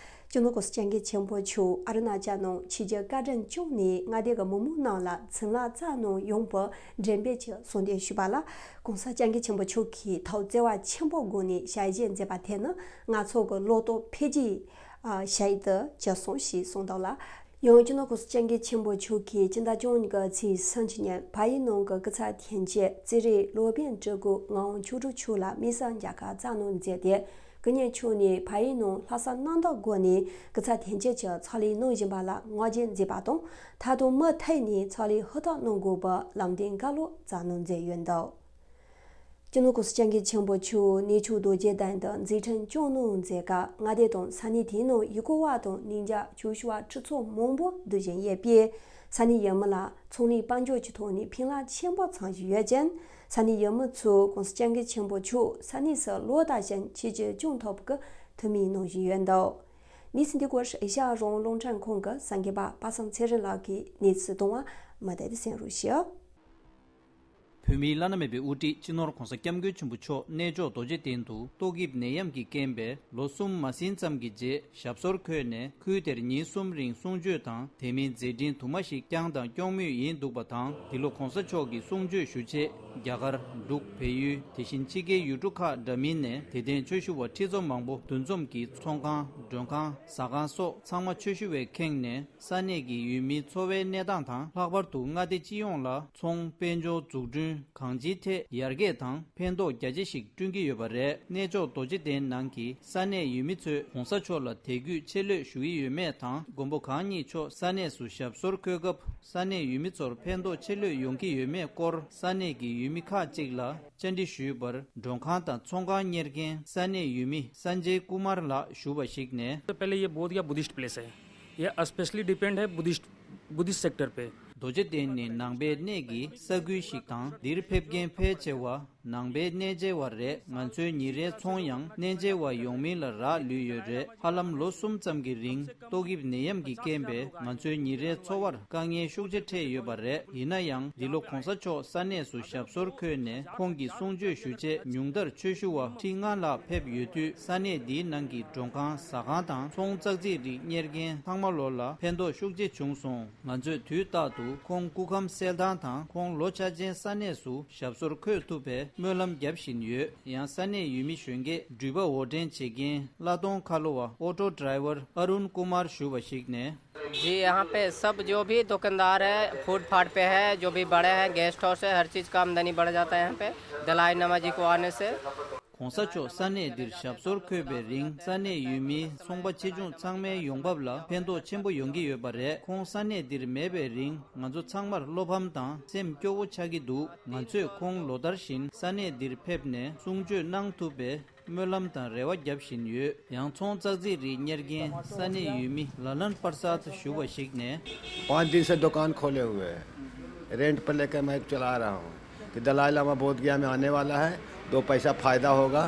སྤྱི་ནོར་༸གོང་ས་༸སྐྱབས་མགོན་ཆེན་པོ་མཆོག་ཨ་རུ་ན་ཅལ་ནང་ཆིབས་བསྒྱུར་བཀའ་དྲིན་བསྐྱངས་ནས་མངའ་སྡེ་གི་མི་མང་རྣམས་ལ་བྱིན་རླབས་སྩལ་གནང་ཡོང་བར་འགྲེམས་སྤེལ་གྱི་གསོལ་འདེབས་ཞུས་པ་ལ། ༸གོང་ས་༸སྐྱབས་མགོན་ཆེན་པོ་མཆོག་གིས་ཐུགས་བརྩེ་བ་ཆེན་པོའི་སྒོ་ནས་ཞལ་བཞེས་མཛད་པ་དེ་ནི་ང་ཚོ་གི་བློ་སྟོབས་འཕེལ་རྒྱས་ཞིག་ཏུ་གྱུར་སོང་ཞེས་གསུངས་འདུག་ལ། ཡང་སྤྱི་ནོར་༸གོང་ས་༸སྐྱབས་མགོན་ཆེན་པོ་མཆོག་གིས་སྤྱི་ཟླ་བཅུ་གཉིས་ཀྱི་ཚེས་སུམ་ཅུ་ཉིན་བལ་ཡུལ་ནང་གི་སྐུ་ཚབ་དོན་གཅོད་རྩིས་རིག་སློབ་དཔོན་སྤྲུལ་སྐུ་ངག་དབང་ཆོས་དྲུག་མཆོག་ལ་དམིགས་བསལ་མཇལ་ཁ་བསྩལ་གནང་མཛད་དེ། སྐུ་ཉིད་མཆོག་ནས་བལ་ཡུལ་ནང་ལྷག་བསམ་རྣམ་དག་སྒོ་ནས་སྐུ་ཚབ་དོན་གཅོད་ཀྱི་ཕྱག་ལས་གནང་བཞིན་པ་ལ་བསྔགས་བརྗོད་མཛད་པ་དང་། མཐའ་དོན་མུ་མཐུད་ནས་ཕྱག་ལས་ཧུར་ཐག་གནང་དགོས་པའི་ལམ་སྟོན་བཀའ་སློབ་སྩལ་གནང་མཛད་ཡོད་འདུག་སྤྱི་ནོར་༸གོང་ས་༸སྐྱབས་མགོན་ཆེན་པོ་མཆོག་གནས་མཆོག་རྡོ་རྗེ་གདན་དུ་མཛད་འཕྲིན་སྐྱོང་གནང་མཛད་སྐབས་མངའ་སྡེ་དང་ས་གནས་དེའི་ནང་ཡུལ་སྐོར་བ་དང་གནས་མཇལ་ཆོས་ཞུ་བ་ཁྲི་ཚོ་མང་པོ་འདུ་བཞིན་ཡོད་པས། ས་གནས་ཡུལ་མི་ལ་ཚོང་ལས་དཔལ་འབྱོར་གྱི་ཐོག་ནས་ཕན་རླབས་ཆེན་པོ་བྱུང་བཞིན་ཡོད་ཅིང་། ས་གནས་ཡུལ་མི་ཚོས་༸གོང་ས་༸སྐྱབས་མགོན་ཆེན་པོ་མཆོག་ས་གནས་སུ་ལོ་ལྟར་བཞིན་ཆིབས་བསྒྱུར་སྐྱོང་ཐུབ་པའི་ཐུགས་སྨོན་གནང་བཞིན་ཡོད་འདུག་གནས་ཚུལ་འདི་སྐོར་ཨེ་ཤ་ཡ་རང་དབང་རླུང་འཕྲིན་ཁང་གི་གསར་འགོད་པ་པ་སངས་ཚེ་རིང་ལགས་ཀྱིས་གནས་ཚུལ་བཏང་བ་མུ་མཐུད་དུ་གསན་རོགས་ཞུ། བོད་མིའི་བླ་ན་མེད་པའི་དབུ་ཁྲིད་སྤྱི་ནོར་༸གོང་ས་༸སྐྱབས་མགོན་ཆེན་པོ་མཆོག་གནས་མཆོག་རྡོ་རྗེ་གདན་དུ་ཏོག་དབྱིབས་ནད་ཡམས་ཀྱི་རྐྱེན་པས་ལོ་གསུམ་མ་ཟིན་ཙམ་གྱི་རྗེས་ཞབས་སོར་འཁོད་ནས། ཁུལ་དེར་ཉིན་གསུམ་རིང་གསུང་ཆོས་དང་དེ་མིན་མཛད་འཕྲིན་དུ་མ་ཞིག་བསྐྱངས་དང་སྐྱོང་མུས་ཡིན་འདུག་པ་དང་། འདི་ལོ་གོང་ས་མཆོག་གི་གསུང་ཆོས་ཞུ་ཆེད་རྒྱ་གར། འབྲུག་བལ་ཡུལ། དེ་བཞིན་ཕྱི་རྒྱལ་ཡུལ་གྲུ་ཁག་འདྲ་མིན་ནས་དད་ལྡན་ཆོས་ཞུ་བ་ཁྲི་འཛོམས་མང་པོ་འདུ་འཛོམས་ཀྱིས་ཚོང་ཁང་། མགྲོན་ཁང་། ཟ་ཁང་སོགས་ཚང་མ་ཆོས་ཞུ་བས་ཁེངས་ནས། ས་གནས་ཀྱི་ཡུལ་མིའི་འཚོ་བའི་གནས་སྟངས་དང་། ལྷག་པར་དུ་མངའ་སྡེ་སྤྱི་ཡོངས་ལ་ཚོང་དཔལ་འབྱོར་འཛུགས་སྐྲུན་གང་ཅིའི་ཐད་ཡར་རྒྱས་དང་ཕན་ཐོགས་རྒྱ་ཆེ་ཞིག་བསྐྲུན་གྱི་ཡོད་པ་རེད། གནས་མཆོག་རྡོ་རྗེ་གདན་ནང་གི་ས་གནས་ཡུལ་མི་ཚོས་གོང་ས་མཆོག་ལ་དད་གུས་ཆེ་ལོས་ཞུ་གི་ཡོད་མེད་དང་། མགོན་པོ་གང་ཉིད་མཆོག་ས་གནས་སུ་ཞབས་སོར་འཁོད་སྐབས་ས་གནས་ཡུལ་མི་ཚོར་ཕན་ཐོགས་ཆེ་ལོས་ཡོང་གི་ཡོད་མེད་སྐོར་ས་གནས་ཀྱི་ཡུལ་མི་ཁག་ཅིག་ལ་བཅར་འདྲི་ཞུས་པར། མགྲོན་ཁང་དང་ཚོང་ཁང་གཉེར་མཁན་ས་གནས་ཡུལ་མི་སན་ཇེ་ཀུ་མར་ལགས་ཞུ་བ་ཞིག་ནས། पहले ये Bodhgaya Buddhist place है। ये specially depend है Buddhist Buddhist sector पे। རྡོ་རྗེ་གདན་ནི་ནང་པའི་གནས་ཀྱི་ས་ཁུལ་ཞིག་དང་། འདིར་ཕེབས་མཁན་ཕལ་ཆེ་བ་ནང་པའི་གནས་མཇལ་བ་རེད། ང་ཚོའི་ཉིན་རེའི་ཚོང་ཡང་གནས་མཇལ་བ་ཡོང་མིན་ལ་རག་ལུས་ཡོད་རེད། ཧ་ལམ་ལོ་གསུམ་ཙམ་གྱི་རིང་ཏོག་དབྱིབས་ནད་ཡམས་ཀྱི་རྐྱེན་པས་ང་ཚོའི་ཉིན་རེའི་འཚོ་བར་དཀའ་ངལ་ཤུགས་ཆེ་འཕྲད་ཡོད་པ་རེད། ཡིན་ན་ཡང་འདི་ལོ་གོང་ས་མཆོག་ས་གནས་སུ་ཞབས་སོར་འཁོད་ནས་ཁོང་གི་གསུང་ཆོས་ཞུ་ཆེད་ཉུང་མཐར་ཆོས་ཞུ་བ་ཁྲི་ལྔ་ལྷག་ཕེབས་ཡོད་དུས། ས་གནས་འདིའི་ནང་གི་མགྲོན་ཁང་ཟ་ཁང་དང་ཚོང་ཙག་ཙིག་རིགས་གཉེར་མཁན་ཚང་མ་ལོ་ལ་ཕན་ཐོགས་ཤུགས་ཆེ་བྱུང་སོང་། ང་ཚོས་དུས་རྟག་ཏུ་ཁོང་སྐུ་ཁམས་གསལ་ཐང་དང་ཁོང་ལོ་ཆ་ཅན་ས་གནས་སུ་ཞབས་སོར་འཁོད་ཐུབ་པའི་སྨོན་ལམ་རྒྱབ་བཞིན་ཡོད། ཡང་ས་གནས་ཡུལ་མི་གཞོན་སྐྱེས་འགྲུལ་པ་འོར་འདྲེན་བྱེད་མཁན་གླ་གཏོང་ཁ་ལོ་བ་ཨོ་ཊོ་ཌ་རའི་ཝར་ཨ་རུན་ཀུ་མར་ཞུ་བ་ཞིག་ནས། जी, यहाँ पे सब जो भी दुकानदार है, फुटपाथ पे है, जो भी बड़े हैं, गेस्ट हाउस है, हर चीज़ का आमदनी बढ़ जाता है यहाँ पे दलाई लामा जी को आने से। གོང་ས་མཆོག་ས་གནས་འདིར་ཞབས་སོར་འཁོད་པའི་རིང་། ས་གནས་ཡུལ་མིའི་ཚོང་པ་ཆེ་ཆུང་ཚང་མའི་ཡོང་འབབ་ལ་ཕན་ཐོགས་ཆེན་པོ་ཡོང་གི་ཡོད་པ་རེད། ཁོང་ས་གནས་འདིར་མེད་པའི་རིང་། ང་ཚོ་ཚང་མར་བློ་ཕམ་དང་སེམས་སྐྱོ་བོ་ཆགས་ཀྱི་འདུག་ང་ཚོས་ཁོང་ལོ་ལྟར་བཞིན་ས་གནས་འདིར་ཕེབས་ནས་གསུང་ཆོས་གནང་ཐུབ་པའི་སྨོན་ལམ་དང་རེ་བ་རྒྱབ་བཞིན་ཡོད། ཡང་ཚོང་ཙག་ཙིག་རིགས་གཉེར་མཁན་ས་གནས་ཡུལ་མི་ལ་ལན་པར་སཱད་ཞུ་བ་ཞིག་ནས། पाँच दिन से दुकान खोले हुए हैं। रेंट पर लेकर मैं चला रहा हूँ कि दलाई लामा बोध गया में आने वाला है, दो पैसा फायदा होगा।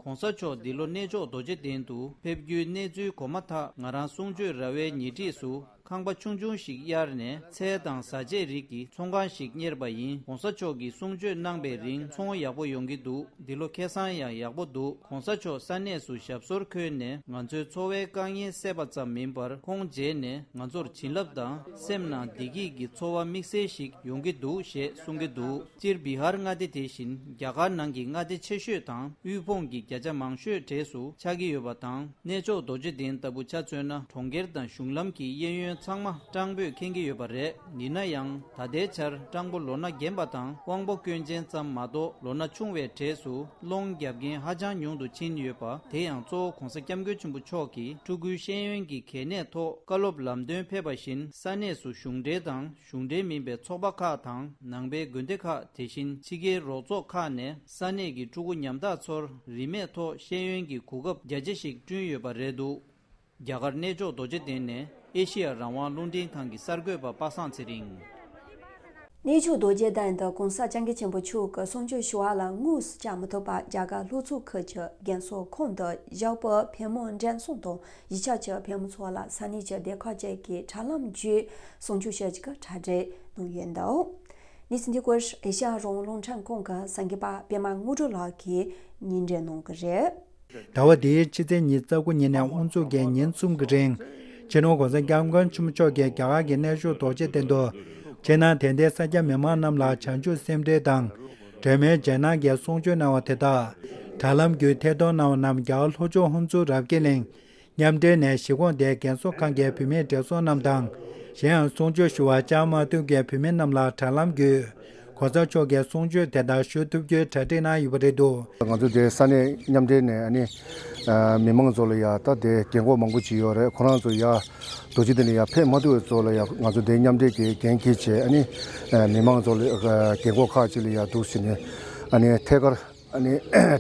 གོང་ས་མཆོག་འདི་ལོ་གནས་མཆོག་རྡོ་རྗེ་གདན་དུ་ཕེབས་རྒྱུའི་གནས་ཚུལ་གོ་མ་ཐག་ང་རང་གསུང་ཆོས་ར་བའི་ཉེ་འཁྲིས་སུ་ ཁང་པ་ཆུང་ཆུང་ཞིག་གཡར་ནས་ཚལ་དང་བཟའ་ཆས་རིགས་ཀྱི་ཚོང་ཁང་ཞིག་གཉེར་བ་ཡིན། ༸གོང་ས་མཆོག་གིས་གསུང་ཆོས་གནང་པའི་རིང་ཚོང་ཡག་པོ་ཡོང་གི་འདུག་འདི་ལོ་ཁེ་བཟང་ཡང་ཡག་པོ་འདུག ༸གོང་ས་མཆོག་ས་གནས་སུ་ཞབས་སོར་འཁོད་ནས་ང་ཚོའི་འཚོ་བའི་དཀའ་ངལ་སེལ་བ་ཙམ་མིན་པར་ཁོང་མཇལ་ནས་ང་ཚོར་བྱིན་རླབས་དང་སེམས་ནང་བདེ་སྐྱིད་ཀྱི་ཚོར་བ་དམིགས་བསལ་ཞིག་ཡོང་གི་འདུག་ཞེས་གསུང་གི་འདུག་སྤྱིར་བི་ཧར་མངའ་སྡེ་དེ་བཞིན་རྒྱ་གར་ནང་གི་མངའ་སྡེ་ཆེ་ཤོས་དང་དབུལ་ཕོངས་ཀྱི་བརྒྱ་ཆ་མང་ཤོས་གྲས་སུ་ཆགས་ཀྱི་ཡོད་པ་དང་། གནས་མཆོག་རྡོ་རྗེ་གདན་ལྟ་བུ་ཆ་མཚོན་ན་གྲོང་ཁྱེར་དང་གཞུང་ལམ་གྱི་གཡས་གཡོན་ཚང་མ་སྤྲང་པོས་ཁེངས་ཀྱི་ཡོད་པ་རེད། ཡིན་ན་ཡང་ད་ལྟའི་ཆར་སྤྲང་པོ་ལོ་ན་རྒན་པ་དང་དབང་པོ་སྐྱོན་ཅན་ཙམ་མ་གཏོགས་ལོ་ན་ཆུང་བའི་གྲས་སུ་སློང་རྒྱབ་མཁན་ཧ་ཅང་ཉུང་དུ་ཕྱིན་ཡོད་པ། དེ་ཡང་གཙོ་བོ་༸གོང་ས་༸སྐྱབས་མགོན་ཆེན་པོ་མཆོག་གིས་ཕྲུ་གུའི་ཤེས་ཡོན་གྱི་གལ་གནད་ཐོག་བཀའ་སློབ་ལམ་སྟོན་ཕེབས་པ་བཞིན་ས་གནས་སུ་གཞུང་འབྲེལ་དང་གཞུང་འབྲེལ་མིན་པའི་ཚོགས་པ་ཁག་དང་ནང་པའི་དགོན་སྡེ་ཁག་དེ་བཞིན་ཕྱི་རྒྱལ་རོགས་ཚོགས་ཁག་ནས་ས་གནས་ཀྱི་ཕྲུ་གུ་ཉམ་ཐག་ཚོར་རིན་མེད་ཐོག་ཤེས་ཡོན་གྱི་གོ་སྐབས་རྒྱ་ཆེ་ཞིག་བསྐྲུན་ཡོད་པ་རེད་འདུག་རྒྱ་གར་གནས་མཆོག་རྡོ་རྗེ་གདན་ནས་ཨེ་ཤེ་ཡ་རང་དབང་རླུང་འཕྲིན་ཁང་གི་གསར་འགོད་པ་པ་སངས་ཚེ་རིང་། གནས་མཆོག་རྡོ་རྗེ་གདན་དུ་༸གོང་ས་༸སྐྱབས་མགོན་ཆེན་པོ་མཆོག་གི་གསུང་ཆོས་ཞུ་བ་ལ་དངོས་སུ་བཅར་མི་ཐུབ་པར་རྒྱ་གར་ལྷོ་ཕྱོགས་ཁུལ་གྱི་རྒན་གསོ་ཁང་དུ་ཞོགས་པ་བོད་མི་འགྲན་སོང་དང་གཞིས་ཆགས་ཀྱི་བོད་མི་ཚོ་ལ་ས་གནས་ཀྱི་སྡེ་ཁག་ཅིག་གིས་དྲ་ལམ་བརྒྱུད་གསུང་ཆོས་ཞུ་རྒྱུ་གི་གྲ་སྒྲིག་གནང་ཡོད་འདུག་གནས་ཚུལ་འདི་སྐོར་ཨེ་ཤ་ཡ་རང་དབང་རླུང་འཕྲིན་ཁང་གི་གསར་འགོད་པ་པད་མ་དངོས་གྲུབ་ལགས་ཀྱིས་སྙན་སྒྲོན་གནང་གི་རེད། ཟླ་བ་འདིའི་ཕྱི་ཚེས་ཉི་ཤུ་རྩ་དགུ་ཉིན་ནས་དབུ་འཛུགས་ཀྱིས་ཉིན་གསུམ་གྱི་རིང་། སྤྱི་ནོར་༸གོང་ས་༸སྐྱབས་མགོན་ཆེན་པོ་མཆོག་གིས་རྒྱ་གར་གྱི་གནས་མཆོག་རྡོ་རྗེ་གདན་དུ། ཕྱི་ནང་དད་ལྡན་ས་སྐྱ་མི་མང་རྣམས་ལ་བྱང་ཆུབ་སེམས་འགྲེལ་དང་། སྒྲོལ་མའི་རྗེས་གནང་གི་གསུང་ཆོས་གནང་བ་དེ་དག་དྲ་ལམ་བརྒྱུད་ཐད་གཏོང་གནང་བ་རྣམས་རྒྱ་གར་ལྷོ་ཕྱོགས་ཧུན་སུར་རབ་རྒྱས་གླིང་མཉམ་འབྲེལ་ནས་གཞིས་ཁོངས་དེའི་རྒན་གསོ་ཁང་གི་བུད་མེད་བགྲེས་ཚོ་རྣམས་དང་། གཞན་ཡང་གསུང་ཆོས་ཞུ་བར་བཅར་མ་ཐུབ་མཁན་བུད་མེད་རྣམས་ལ་དྲ་ལམ་བརྒྱུད། ༸གོང་ས་མཆོག་གི་གསུང་ཆོས་དེ་དག་ཞུ་ཐུབ་རྒྱུའི་གྲ་སྒྲིག་གནང་ཡོད་པ་རེད་འདུག་ང་ཚོ་དེ་ས་གནས་མཉམ་འབྲེལ་ནས་ཨ་ནི། ཨ། མི་མང་ཚོ་ལ་ཡ་ད་དེ་རྒན་གོག་མང་པོ་ཅིག་ཡོད་རེད། ཁོ་རང་ཚོ་ཡ་རྡོ་རྗེ་གདན་ལ་ཡ་ཕེབས་མ་ཐུབ་པའི་ཚོ་ལ་ཡ་ང་ཚོ་དེ་མཉམ་འབྲེལ་གྱི་འགན་འཁྱེར་བྱས་ཨ་ནི། ཨ། མི་མང་ཚོ་ལ་ཨ། རྒན་གོག་ཁག་ཅིག་ལ་ཡ་འདུག་ཟེར་ནས་ཨ་ནི་ཐད་ཀར་ཨ་ནི་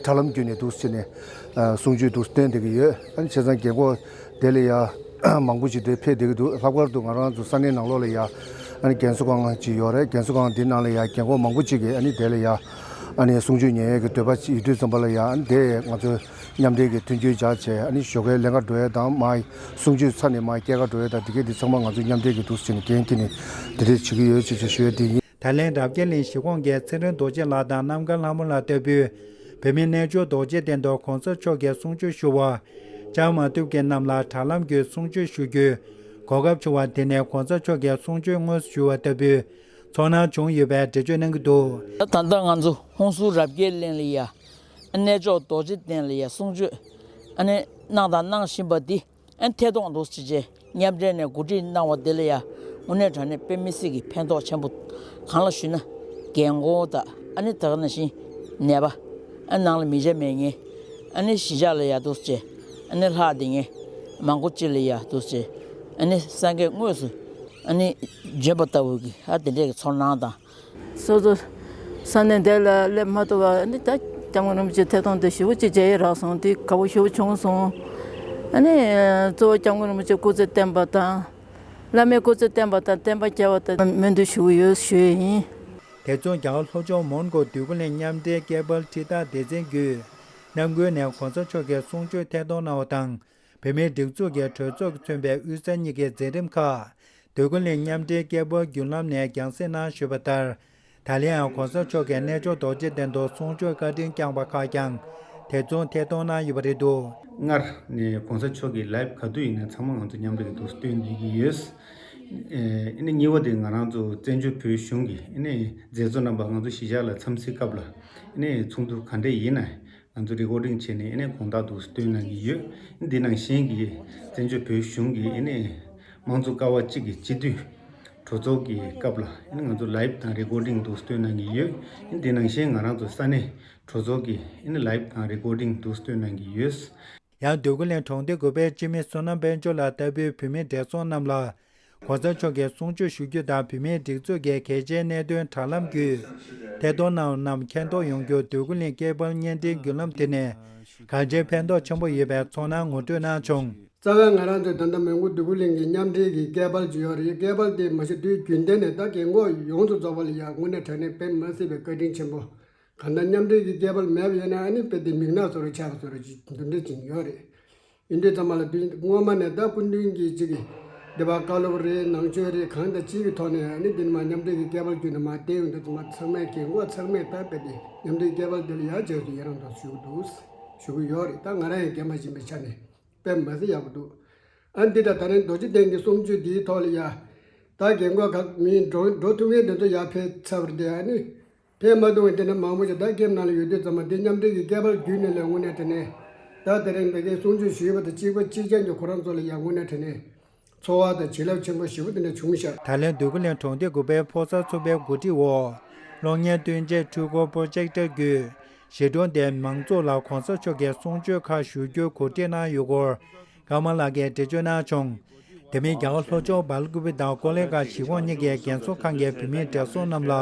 དྲ་ལམ་བརྒྱུད་ནས་འདུག་ཟེར་ནས་ཨ། གསུང་ཆོས་འདུག་སྟོན་བསྡད་ཀྱི་ཡོད། ཨ་ནི་བྱས་ཙང་རྒན་གོག་དེ་ལ་ཡ་མང་པོ་ཅིག་དེ་ཕེབས་བསྡད་ཀྱི་འདུག་ལྷག་པར་དུ་ང་རང་ཚོ་ས་གནས་ནང་ལོགས་ལ་ཡ་ཨ་ནི་རྒན་གསོ་ཁང་ཅིག་ཡོད་རེད། རྒན་གསོ་ཁང་འདི་ནང་ལ་ཡ་རྒན་གོག་མང་པོ་ཅིག་གིས་ཨ་ནི་དེ་ལ་ཡ་ཨ་ནི་གསུང་ཆོས་ཉན་ཡས་ཀྱི་འདོད་པ་ཅིག་ཡོད་དུས་ཙམ་པ་ལ་ཡ་ཨ་ནི་དེ་ང་ཚོ་མཉམ་འབྲེལ་གྱི་མཐུན་འགྱུར་སྦྱར་བྱས་ཨ་ནི་ཞོགས་ཀའི་ལེན་ག་འགྲོ་ཡས་དང་མ་གསུང་ཆོས་ཚར་ནས་མ་སྐྱེལ་ག་འགྲོ་ཡས་དང་དེ་གས་དེ་ཚང་མ་ང་ཚོ་མཉམ་འབྲེལ་གྱི་འདུག་ཟེར་ནས་འགན་འཁྱེར་ནས་དེ་འདྲས་བྱེད་ཀྱི་ཡོད་ཅེས་ཞུ་ཡས་དེ་ཡིན། ད་ལན་རབ་རྒྱས་གླིང་གཞིས་ཁོངས་ཀྱི་ཚེ་རིང་རྡོ་རྗེ་ལགས་དང་རྣམ་དཀར་ལྷ་མོ་ལགས་ལྟ་བུས་བོད་མིའི་གནས་མཆོག་རྡོ་རྗེ་གདན་དུ་གོང་ས་མཆོག་གི་གསུང་ཆོས་ཞུ་བར་བཅར་མ་ཐུབ་མཁན་རྣམས་ལ་དྲ་ལམ་བརྒྱུད་གསུང་ཆོས་ཞུ་རྒྱུའི་གོ་སྐབས་བྱུང་བ་དེ་ནས་གོང་ས་མཆོག་གི་གསུང་ཆོས་དངོས་སུ་ཞུ་བ་ལྟ་བུའི་ཚོར་སྣང་བྱུང་ཡོད་པའི་འགྲེལ་བརྗོད་གནང་གི་འདུག་ད་ལྟ་ང་ཚོ་ཧུན་སུར་རབ་རྒྱས་གླིང་ལ་ཡ་གནས་མཆོག་རྡོ་རྗེ་གདན་ལ་ཡ་གསུང་ཆོས་ཨ་ནི་གནང་དང་གནང་བཞིན་པ་འདི། ཨན་ཐད་གཏོང་འདུག་ཅེས་བྱས་མཉམ་འབྲེལ་ནས་གོ་སྒྲིག་གནང་བ་དེ་ལ་ཡ་དངོས་གནས་དྲང་གནས་དཔེ་མི་སྲིད་ཀྱི་ཕན་ཐོགས་ཆེན་པོ། གང་ལ་ཞུས་ན་རྒན་གོག་དང་ཨ་ནི་ད་ག་ནང་བཞིན་ནད་པ་ཨ་ནང་ལ་མི་བྱ་མེད་མཁན་ཨ་ནི་གཞིས་ཆགས་ལ་ཡ་འདུག་ཅེས་ཨ་ནི་ལྷག་བསྡད་མཁན་མང་པོ་ཅིག་ལ་ཡ་འདུག་ཅེས་ཨ་ནི་སངས་རྒྱས་དངོས་སུ་ཨ་ནི་བྱོན་པ་ལྟ་བུ་གི་ཨ་དེ་འདྲས་ཀྱི་ཚོར་སྣང་དང་། སོ་སོ་ས་གནས་འདི་ལ་སླེབས་མ་ཐུབ་པ་ནི་ད་སྐྱབས་མགོན་རིན་པོ་ཆེ་ཐད་གཏོང་དེ་ཞེ་པོ་ཅིག་མཇལ་ཡས་རག་སོང་། དེ་དགའ་པོ་ཞེ་པོ་བྱུང་སོང་། ཨ་ནི་གཙོ་བོ་སྐྱབས་མགོན་རིན་པོ་ཆེ་སྐུ་ཚེ་བརྟན་པ་དང་། བླ་མའི་སྐུ་ཚེ་བརྟན་པ་དང་བརྟན་པ་རྒྱས་པ་དང་སྨོན་འདུན་ཞུ་གི་ཡོད་ཞུ་ཡས་ཡིན། དེ་མཚུངས་རྒྱ་གར་ལྷོ་ཕྱོགས་མོན་གྷོ་འདོད་རྒུ་གླིང་མཉམ་འབྲེལ་སྐད་འབོད་ཁྲིད་ཐག་སྡེ་ཚན་བརྒྱུད་རྣམ་ཀུན་ནས་གོང་ས་མཆོག་གི་གསུང་ཆོས་ཐད་གཏོང་གནང་བ་དང་། བོད་མིའི་སྒྲིག་འཛུགས་ཀྱི་གྲོས་ཚོགས་ཀྱིས་མཚོན་པའི་དབུས་ས་གཉིས་ཀྱི་མཛད་རིམ་ཁག་འདོད་རྒུ་གླིང་མཉམ་འབྲེལ་སྐད་འབོད་བརྒྱུད་ལམ་ནས་རྒྱང་སྲིང་གནང་ཞུས་པ་ལྟར། ད་ལན་ཡང་གོང་ས་མཆོག་གིས་གནས་མཆོག་རྡོ་རྗེ་གདན་དུ་གསུང་ཆོས་བཀའ་དྲིན་བསྐྱངས་པ་ཁག་ཀྱང་དེ་མཚུངས་ཐད་གཏོང་གནང་ཡོད་པ་རེད་འདུག་སྔར་ནས་གོང་ས་མཆོག་གི་ལའིབ་ག་དུས་ཡིན་ན་ཚང་མ་ང་ཚོ་མཉམ་འབྲེལ་གྱི་འདུག་སྟོན་བསྡད་ཀྱི་ཡོད། ཨེ་ནི་གཉིས་པ་དེ་ང་རང་ཚོ་བཙན་བྱོལ་བོད་གཞུང་གི་ཨེ་ནི་མཛད་གཙོ་རྣམ་པ་ང་ཚོ་གཞིས་ཆགས་ལ་འཚམས་གཟིགས་སྐབས་ལ་ཨེ་ནི་ཚོགས་འདུ་ག་འདྲས་ཡིན་ན། ང་ཚོ་རི་ཀོར་ཌིང་བྱས་ནས་ཨ་ནི་དགོངས་དག་འདུག་སྟོན་གནང་གི་ཡོད། འདི་ནང་བཞིན་གྱི་བཙན་བྱོལ་བོད་གཞུང་གི་ཨ་ནི་དམངས་གཙོ་ཀ་བ་གཅིག་གི་སྤྱི་འཐུས་གྲོས་ཚོགས་ཀྱི་སྐབས་ལ་ཨ་ནི་ང་ཚོ་ལའིབ་དང་རི་ཀོར་ཌིང་འདུག་སྟོན་གནང་གི་ཡོད། འདི་ནང་བཞིན་ང་རང་ཚོ་ས་གནས་གྲོས་ཚོགས་ཀྱི་ཨ་ནི་ལའིབ་དང་རི་ཀོར་ཌིང་འདུག་སྟོན་གནང་གི་ཡོད། ཡང་འདོད་རྒུ་གླིང་གྲོང་སྡེ་དགུ་པའི་སྤྱི་མི་བསོད་ནམས་དཔལ་འབྱོར་ལགས་ལྟ་བུའི་བུད་མེད་བགྲེས་ཚོགས་རྣམས་ལ། གོང་ས་མཆོག་གིས་གསུང་ཆོས་ཞུ་རྒྱུ་དང་བོད་མིའི་སྒྲིག་འཛུགས་ཀྱི་གལ་ཆེའི་གནད་དོན་དྲ་ལམ་བརྒྱུད་ཐད་གཏོང་གནང་བ་རྣམས་མཁྱེན་རྟོགས་ཡོང་རྒྱུར་འདོད་རྒུ་གླིང་སྐད་འབོད་བརྙན་འཕྲིན་བརྒྱུད་ལམ་དེ་ནས་གང་ཅིའི་ཕན་ཐོགས་ཆེན་པོ་ཡོད་པའི་ཚོར་སྣང་ངོ་སྤྲོད་གནང་བྱུང་། རྩ་བའི་ང་རང་ཚོའི་ད་ལྟ་མོན་གྷོ་འདོད་རྒུ་གླིང་གི་མཉམ་འབྲེལ་གྱི་སྐད་འབོད་ཅིག་ཡོད་རེད། སྐད་འབོད་དེ་མ་གཞི་དུས་རྒྱུན་ལྡན་ནས་ད་རྒན་གོག་ཡོངས་སུ་རྫོགས་པ་ལ་ཡང་དངོས་གནས་དྲང་གནས་དཔེ་མི་སྲིད་པའི་བཀའ་དྲིན་ཆེན་པོ། གང་ལྟར་མཉམ་འབྲེལ་གྱི་སྐད་འབོད་མེད་པ་ཡིན་ན་ཨ་ནི་དཔེ་དེ་མིག་ནག་བཟོ་འདྲ་ཆགས་པ་བཟོ་འདྲ་ཅིག་འདུག་འདྲ་ཅིག་ཡོད་རེད། ཡིན་དུས་ཙམ་པ་ལ་དུས་སྔོན་མ་ནས་ད་སྐུ་མདུན་གྱི་ཅིག་ འདི་པར་བཀའ་སློབ་རེད། ནང་ཆོས་རེད། གང་དང་ཅི་གི་ཐོག་ནས་ཨ་ནི་འདི་ནི་མ་མཉམ་འབྲེལ་གྱི་སྐད་འབོད་བརྒྱུད་ནས་མ་བསྡད་ཡོང་དུས་ཙམ་པ་ཚང་མས་ཀྱི་ངོ་ཚང་མས་ད་དཔེ་དེ་མཉམ་འབྲེལ་སྐད་འབོད་འདི་ལ་ཡར་རྒྱས་སུ་ཡི་རང་དུ་ཞུ་གི་འདུག་ཞུ་གི་ཡོད་རེད། ད་ང་རང་ཡང་རྒན་པ་ཡིན་པའི་ཆ་ནས་དཔེ་མ་ཟད་ཡག་པོ་འདུག་ཨ་འདི་ད་ད་རིང་རྡོ་རྗེ་གདན་གྱི་གསུང་ཆོས་འདིའི་ཐོག་ལ་ཡ་ད་རྒན་གོག་ག་མི་འགྲོ་འགྲོ་ཐུབ་མཁན་དེ་ཚོ་ཡར་ཕེབས་ཚར་བ་དེ་ཨ་ནི། ཕན་མ་ཐོགས་པའི་དེ་འདྲ་མང་པོ་ཞིག་ད་ཀེམ་ནང་ལ་ཡོད་དུས་ཙམ་པ་འདི་མཉམ་འབྲེལ་གྱི་སྐད་འབོད་བརྒྱུད་ནས་ལས་དངོས་གནས་དྲན་ནས་ད་དེ་རིང་འདི་གའི་གསུང་ཆོས་ཞུས་པ་དང་གཅིག་པ་གཅིག་རྐྱང་གི་ཁོ་རང་ཚོ་ལ་ཡང་དངོས་གནས་དྲན་ནས་ཚོར་བ་དང་བྱིན་རླབས་ཆེན་པོ་ཞེ་པོ་དེ་འདྲ་བྱུང་ཤག་ད་ལན་འདོད་རྒུ་གླིང་གྲོང་སྡེ་དགུ་པའི་ཕོ་གསར་ཚོགས་པའི་གོ་སྒྲིག་འོག་གློག་བརྙན་སྟོན་ཆས་འཕྲུལ་འཁོར་པོ་ཇེག་ཊར་བརྒྱུད་ཞི་གྲོང་སྡེའི་མང་ཚོགས་ལ་གོང་ས་མཆོག་གི་གསུང་ཆོས་ཁག་ཞུ་རྒྱུ་གོ་སྒྲིག་གནང་ཡོད་སྐོར། ཀརྨ་ལགས་ཀྱིས་འགྲེལ་བརྗོད་གནང་བྱུང་། དེ་མིན་རྒྱ་གར་ལྷོ་ཕྱོགས་སྦེལ་ཀུ་པེ་དང་ཀོ་ལེ་གྷལ་གཞིས་ཁོངས་གཉིས་ཀྱི་རྒན་གསོ་ཁང་གི་བུད་མེད་བགྲེས་སོང་རྣམས་ལ་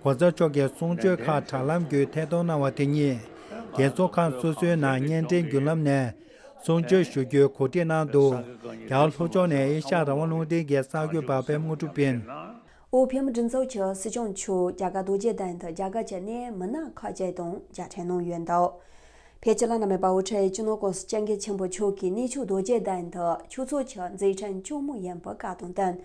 གོང་ས་མཆོག་གི་གསུང་ཆོས་ཁག་དྲ་ལམ་བརྒྱུད་ཐད་གཏོང་གནང་བ་དེ་ཉིད་རྒན་གསོ་ཁང་སོ་སོའི་ནང་བརྙན་འཕྲིན་བརྒྱུད་ལམ་ནས་གསུང་ཆོས་ཞུ་རྒྱུའི་གོ་སྒྲིག་གནང་འདུག་རྒྱ་གར་ལྷོ་ཕྱོགས་ནས་ཨེ་ཤ་ཡ་རང་དབང་རླུང་འཕྲིན་གྱི་གསར་འགོད་པ་པད་མ་དངོས་གྲུབ་ཡིན། ཨོ་བྷེ་མ་མགྲིན་ཚབ་ཀྱིས་སྲིད་སྐྱོང་མཆོག་རྒྱ་གར་རྡོ་རྗེ་གདན་དུ་རྒྱ་གར་གྱི་གནད་ཡོད་མི་སྣ་ཁག་ཅིག་དང་མཇལ་འཕྲད་གནང་ཡོད་འདུག་ཕལ་ཆེར་བླ་ན་མེད་པ་དབུ་ཁྲིད་སྤྱི་ནོར་༸གོང་ས་༸སྐྱབས་མགོན་ཆེན་པོ་མཆོག་གིས་གནས་མཆོག་རྡོ་རྗེ་གདན་དུ་ཆོས་ཚོགས་ཀྱི་མཛད་འཕྲིན་སྐྱོང་མུས་ཡིན་པའི་བཀའ་དང་བསྟུན།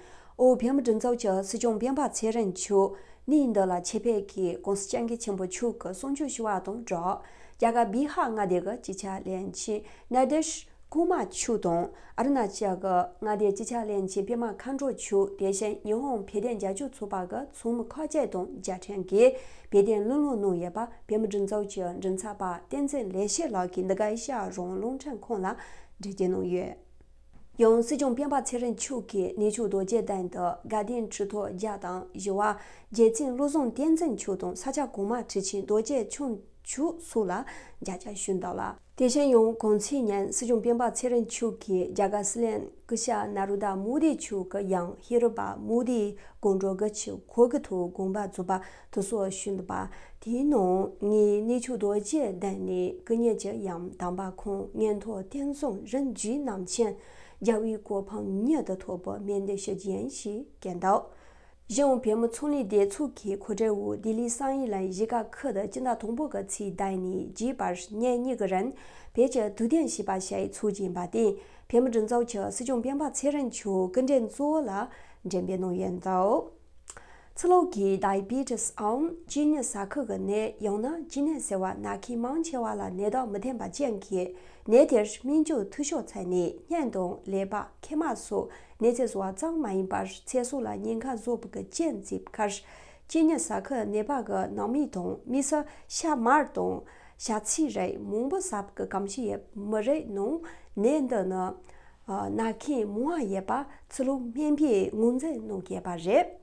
ཨོ་བྷེ་མ་མགྲིན་ཚབ་ཀྱིས་སྲིད་སྐྱོང་སྤེན་པ་ཚེ་རིང་མཆོག་གནས་འདི་ལ་ཆེད་ཕེབས་ཀྱིས་༸གོང་ས་༸སྐྱབས་མགོན་ཆེན་པོ་མཆོག་གི་གསུང་ཆོས་ཞུ་བ་དང་སྦྲགས། རྒྱ་གར་བི་ཧར་མངའ་སྡེ་གི་སྤྱི་ཁྱབ་བློན་ཆེན་ནེ་དིཤ་ཀུ་མར་མཆོག་དང་ཨ་རུ་ན་ཅལ་གྱི་མངའ་སྡེའི་སྤྱི་ཁྱབ་བློན་ཆེན་པད་མ་མཁའ་འགྲོ་མཆོག་དེ་བཞིན་ཉི་ཧོང་བོད་དོན་རྒྱབ་སྐྱོར་ཚོགས་པ་གི་ཚོགས་མི་ཁག་ཅིག་དང་མཇལ་འཕྲད་ཀྱིས་བོད་དོན་གླེང་སློང་གནང་ཡོད་པ་བོད་མི་མགྲིན་ཚབ་ཀྱི་མགྲིན་ཚབ་པ་བསྟན་འཛིན་ལེགས་བཤད་ལགས་ཀྱིས་འདི་ག་ཨེ་ཤ་ཡ་རང་དབང་རླུང་འཕྲིན་ཁང་ལ་འགྲེལ་བརྗོད་གནང་ཡོད། ཡང་སྲིད་སྐྱོང་སྤེན་པ་ཚེ་རིང་མཆོག་གིས་གནས་མཆོག་རྡོ་རྗེ་གདན་དུ་དགའ་ལྡན་གྲུབ་ཐོབ་བརྒྱ་དང་བཞི་པ་རྗེ་བཙུན་བློ་བཟང་བསྟན་འཛིན་མཆོག་དང་ས་སྐྱ་གོང་མ་ཁྲི་ཆེན་རྡོ་རྗེ་འཆང་མཆོག་སོགས་ལ་མཇལ་ཁ་ཞུས་འདུག་ལ། དེ་བཞིན་ཡང་གུང་ཚིགས་ཉིན་སྲིད་སྐྱོང་སྤེན་པ་ཚེ་རིང་མཆོག་གིས་རྒྱ་གར་སྲིད་བློན་སྐུ་ཞབས་ན་རུ་དཱ་མོ་དི་མཆོག་གི་ཡང་ཧི་རི་བ་མོ་དི་དགོང་དྲོ་དགའ་སྐྱིད་གོ་གི་ཐོག་དགོངས་པ་རྫོགས་པ་དུ་སོགས་ཞུས་འདུག་པ། དེའི་ནང་ངས་གནས་མཆོག་རྡོ་རྗེ་གདན་ནས་སྐུ་ཉིད་ཀྱི་ཡང་དམ་པ་ཁོང་མངོན་མཐོ་བསྟན་བཟང་རིམ་བརྒྱུད་རྣམ་མཁྱེན་རྒྱལ་བའི་གོ་འཕང་མྱུར་དུ་ཐོབ་པའི་སྨོན་འདུན་ཞུ་རྒྱུ་ཡིན་ཞེས་བཀོད་འདུག་གཞུང་བོད་མི་ཚོང་ལས་སྡེ་ཚོགས་ཀྱི་གོ་སྒྲིག་འོག་ལྡི་ལི་སང་ཡི་ལན་གཞིས་ཀ་ཁུལ་དུ་སྤྱི་ཟླ་དང་པོ་གི་ཚེས་དགུ་ནས་བརྒྱད་བར་ཉིན་གཉིས་ཀྱི་རིང་བོད་ཀྱི་དུས་དྲན་ཞེས་པ་ཞིག་འཚོགས་ཀྱི་ཡིན་པ་དེ་བོད་མི་མགྲིན་ཚབ་ཀྱིས་སྲིད་སྐྱོང་སྤེན་པ་ཚེ་རིང་མཆོག་སྐུ་མགྲོན་གཙོ་བོ་ལ་འགྲེམས་སྤེལ་གནང་ཡོད་འདུག་ཕྱི་ལོགས་ཀྱི་ཌའི་བི་ཊི་སི་འམ་གཅིན་སྙི་ཟ་ཁུ་གི་ནད་ཡང་ན་གཅིན་སྙི་ཟེར་བ་མནར་གཅིན་མང་ཆེ་བ་ལ་ནད་རྟགས་མི་ལྡན་པ་ཅན་གྱི་ནད་དེར་སྨན་བཅོས་འཐུས་ཤོར་ཚད་ནས་སྙིང་དང་ཀླད་པ། མཁལ་མ་སོགས་ནད་ཚད་གསོ་བ་ཙམ་མ་ཡིན་པར་ཚེ་སྲོག་ལ་ཉེན་ཁ་བཟོ་བའི་རྐྱེན་བརྩིས་པའི་ཁར། གཅིན་སྙི་ཟ་ཁུ་ནད་པ་གི་ནང་མི་དང་མི་སེར་ཤ་མར་དང་ཞ་ཚིལ་རིགས་མང་པོ་ཟ་བའི་གོམས་གཤིས་ཡོད་མི་རིགས་ནང་ནད་འདི་ནི་མནར་གཅིན་མང་བ་ཡོད་པ་ཕྱི་ལུགས་སྨན་པས་ངོས་འཛིན་གནང་གི་ཡོད་པ་རེད།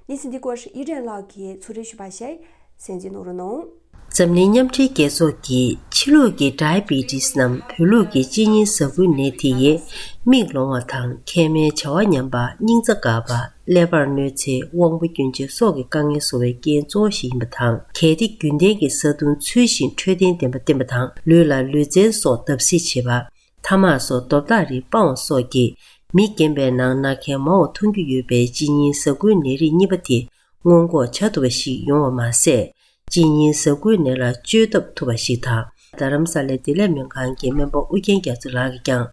གནས་ཚུལ་འདི་སྐོར་ཡིད་རིང་ལགས་ཀྱིས་ཚོགས་རེ་ཞུས་པ་ཞིག་གསན་གཟིགས་གནང་རོགས་གནང་། འཛམ་གླིང་མཉམ་འབྲེལ་རྒྱལ་ཚོགས་ཀྱིས་ཕྱི་ལུགས་ཀྱི་ཌའི་བི་ཊི་སི་ནམ་བོད་ལུགས་ཀྱི་གཅིན་སྙི་ཟ་ཁུའི་ནད་དེ་ཡིས་མིག་ལོང་བ་དང་མཁལ་མའི་བྱ་བ་ཉམས་པ། སྙིང་རྩ་འགག་པ། ཀླད་པར་གནོད་འཚེ། དབང་པོ་སྐྱོན་ཅན་སོགས་ཀྱི་དཀའ་ངལ་བཟོ་བའི་རྐྱེན་གཙོ་བོ་ཞིག་ཡིན་པ་དང་། གལ་ཏེ་རྒྱུན་ལྡན་གྱི་བཟའ་བཏུང་ཚུལ་བཞིན་འཕྲོད་བསྟེན་ལྡན་པ་བསྟེན་པ་དང་། ལུས་ལ་ལུས་རྩལ་སོགས་བརྡབ་གསིག་བྱེད་པ། ཐ་མག་སོགས་འདོམ་ཐག་རིགས་སྤང་བ་སོགས་ཀྱིས་མི་རྒན་པའི་ནང་མནར་གཅིན་མང་བ་མཐོང་རྒྱུ་ཡོད་པའི་གཅིན་སྙི་ཟ་ཁུའི་ནད་རིགས་གཉིས་པ་དེ་སྔོན་འགོག་བྱ་ཐུབ་པ་ཞིག་ཡོང་བ་མ་ཟད། གཅིན་སྙི་ཟ་ཁུའི་ནད་ལ་བཅོས་ཐབས་ཐུབ་པ་ཞིག་དང་། རྡ་རམ་ས་ལའི་བདེ་ལེགས་སྨན་ཁང་གི་སྨན་པ་ཨུ་རྒྱན་རྒྱ་མཚོ་ལགས་ཀྱིས་ཀྱང་།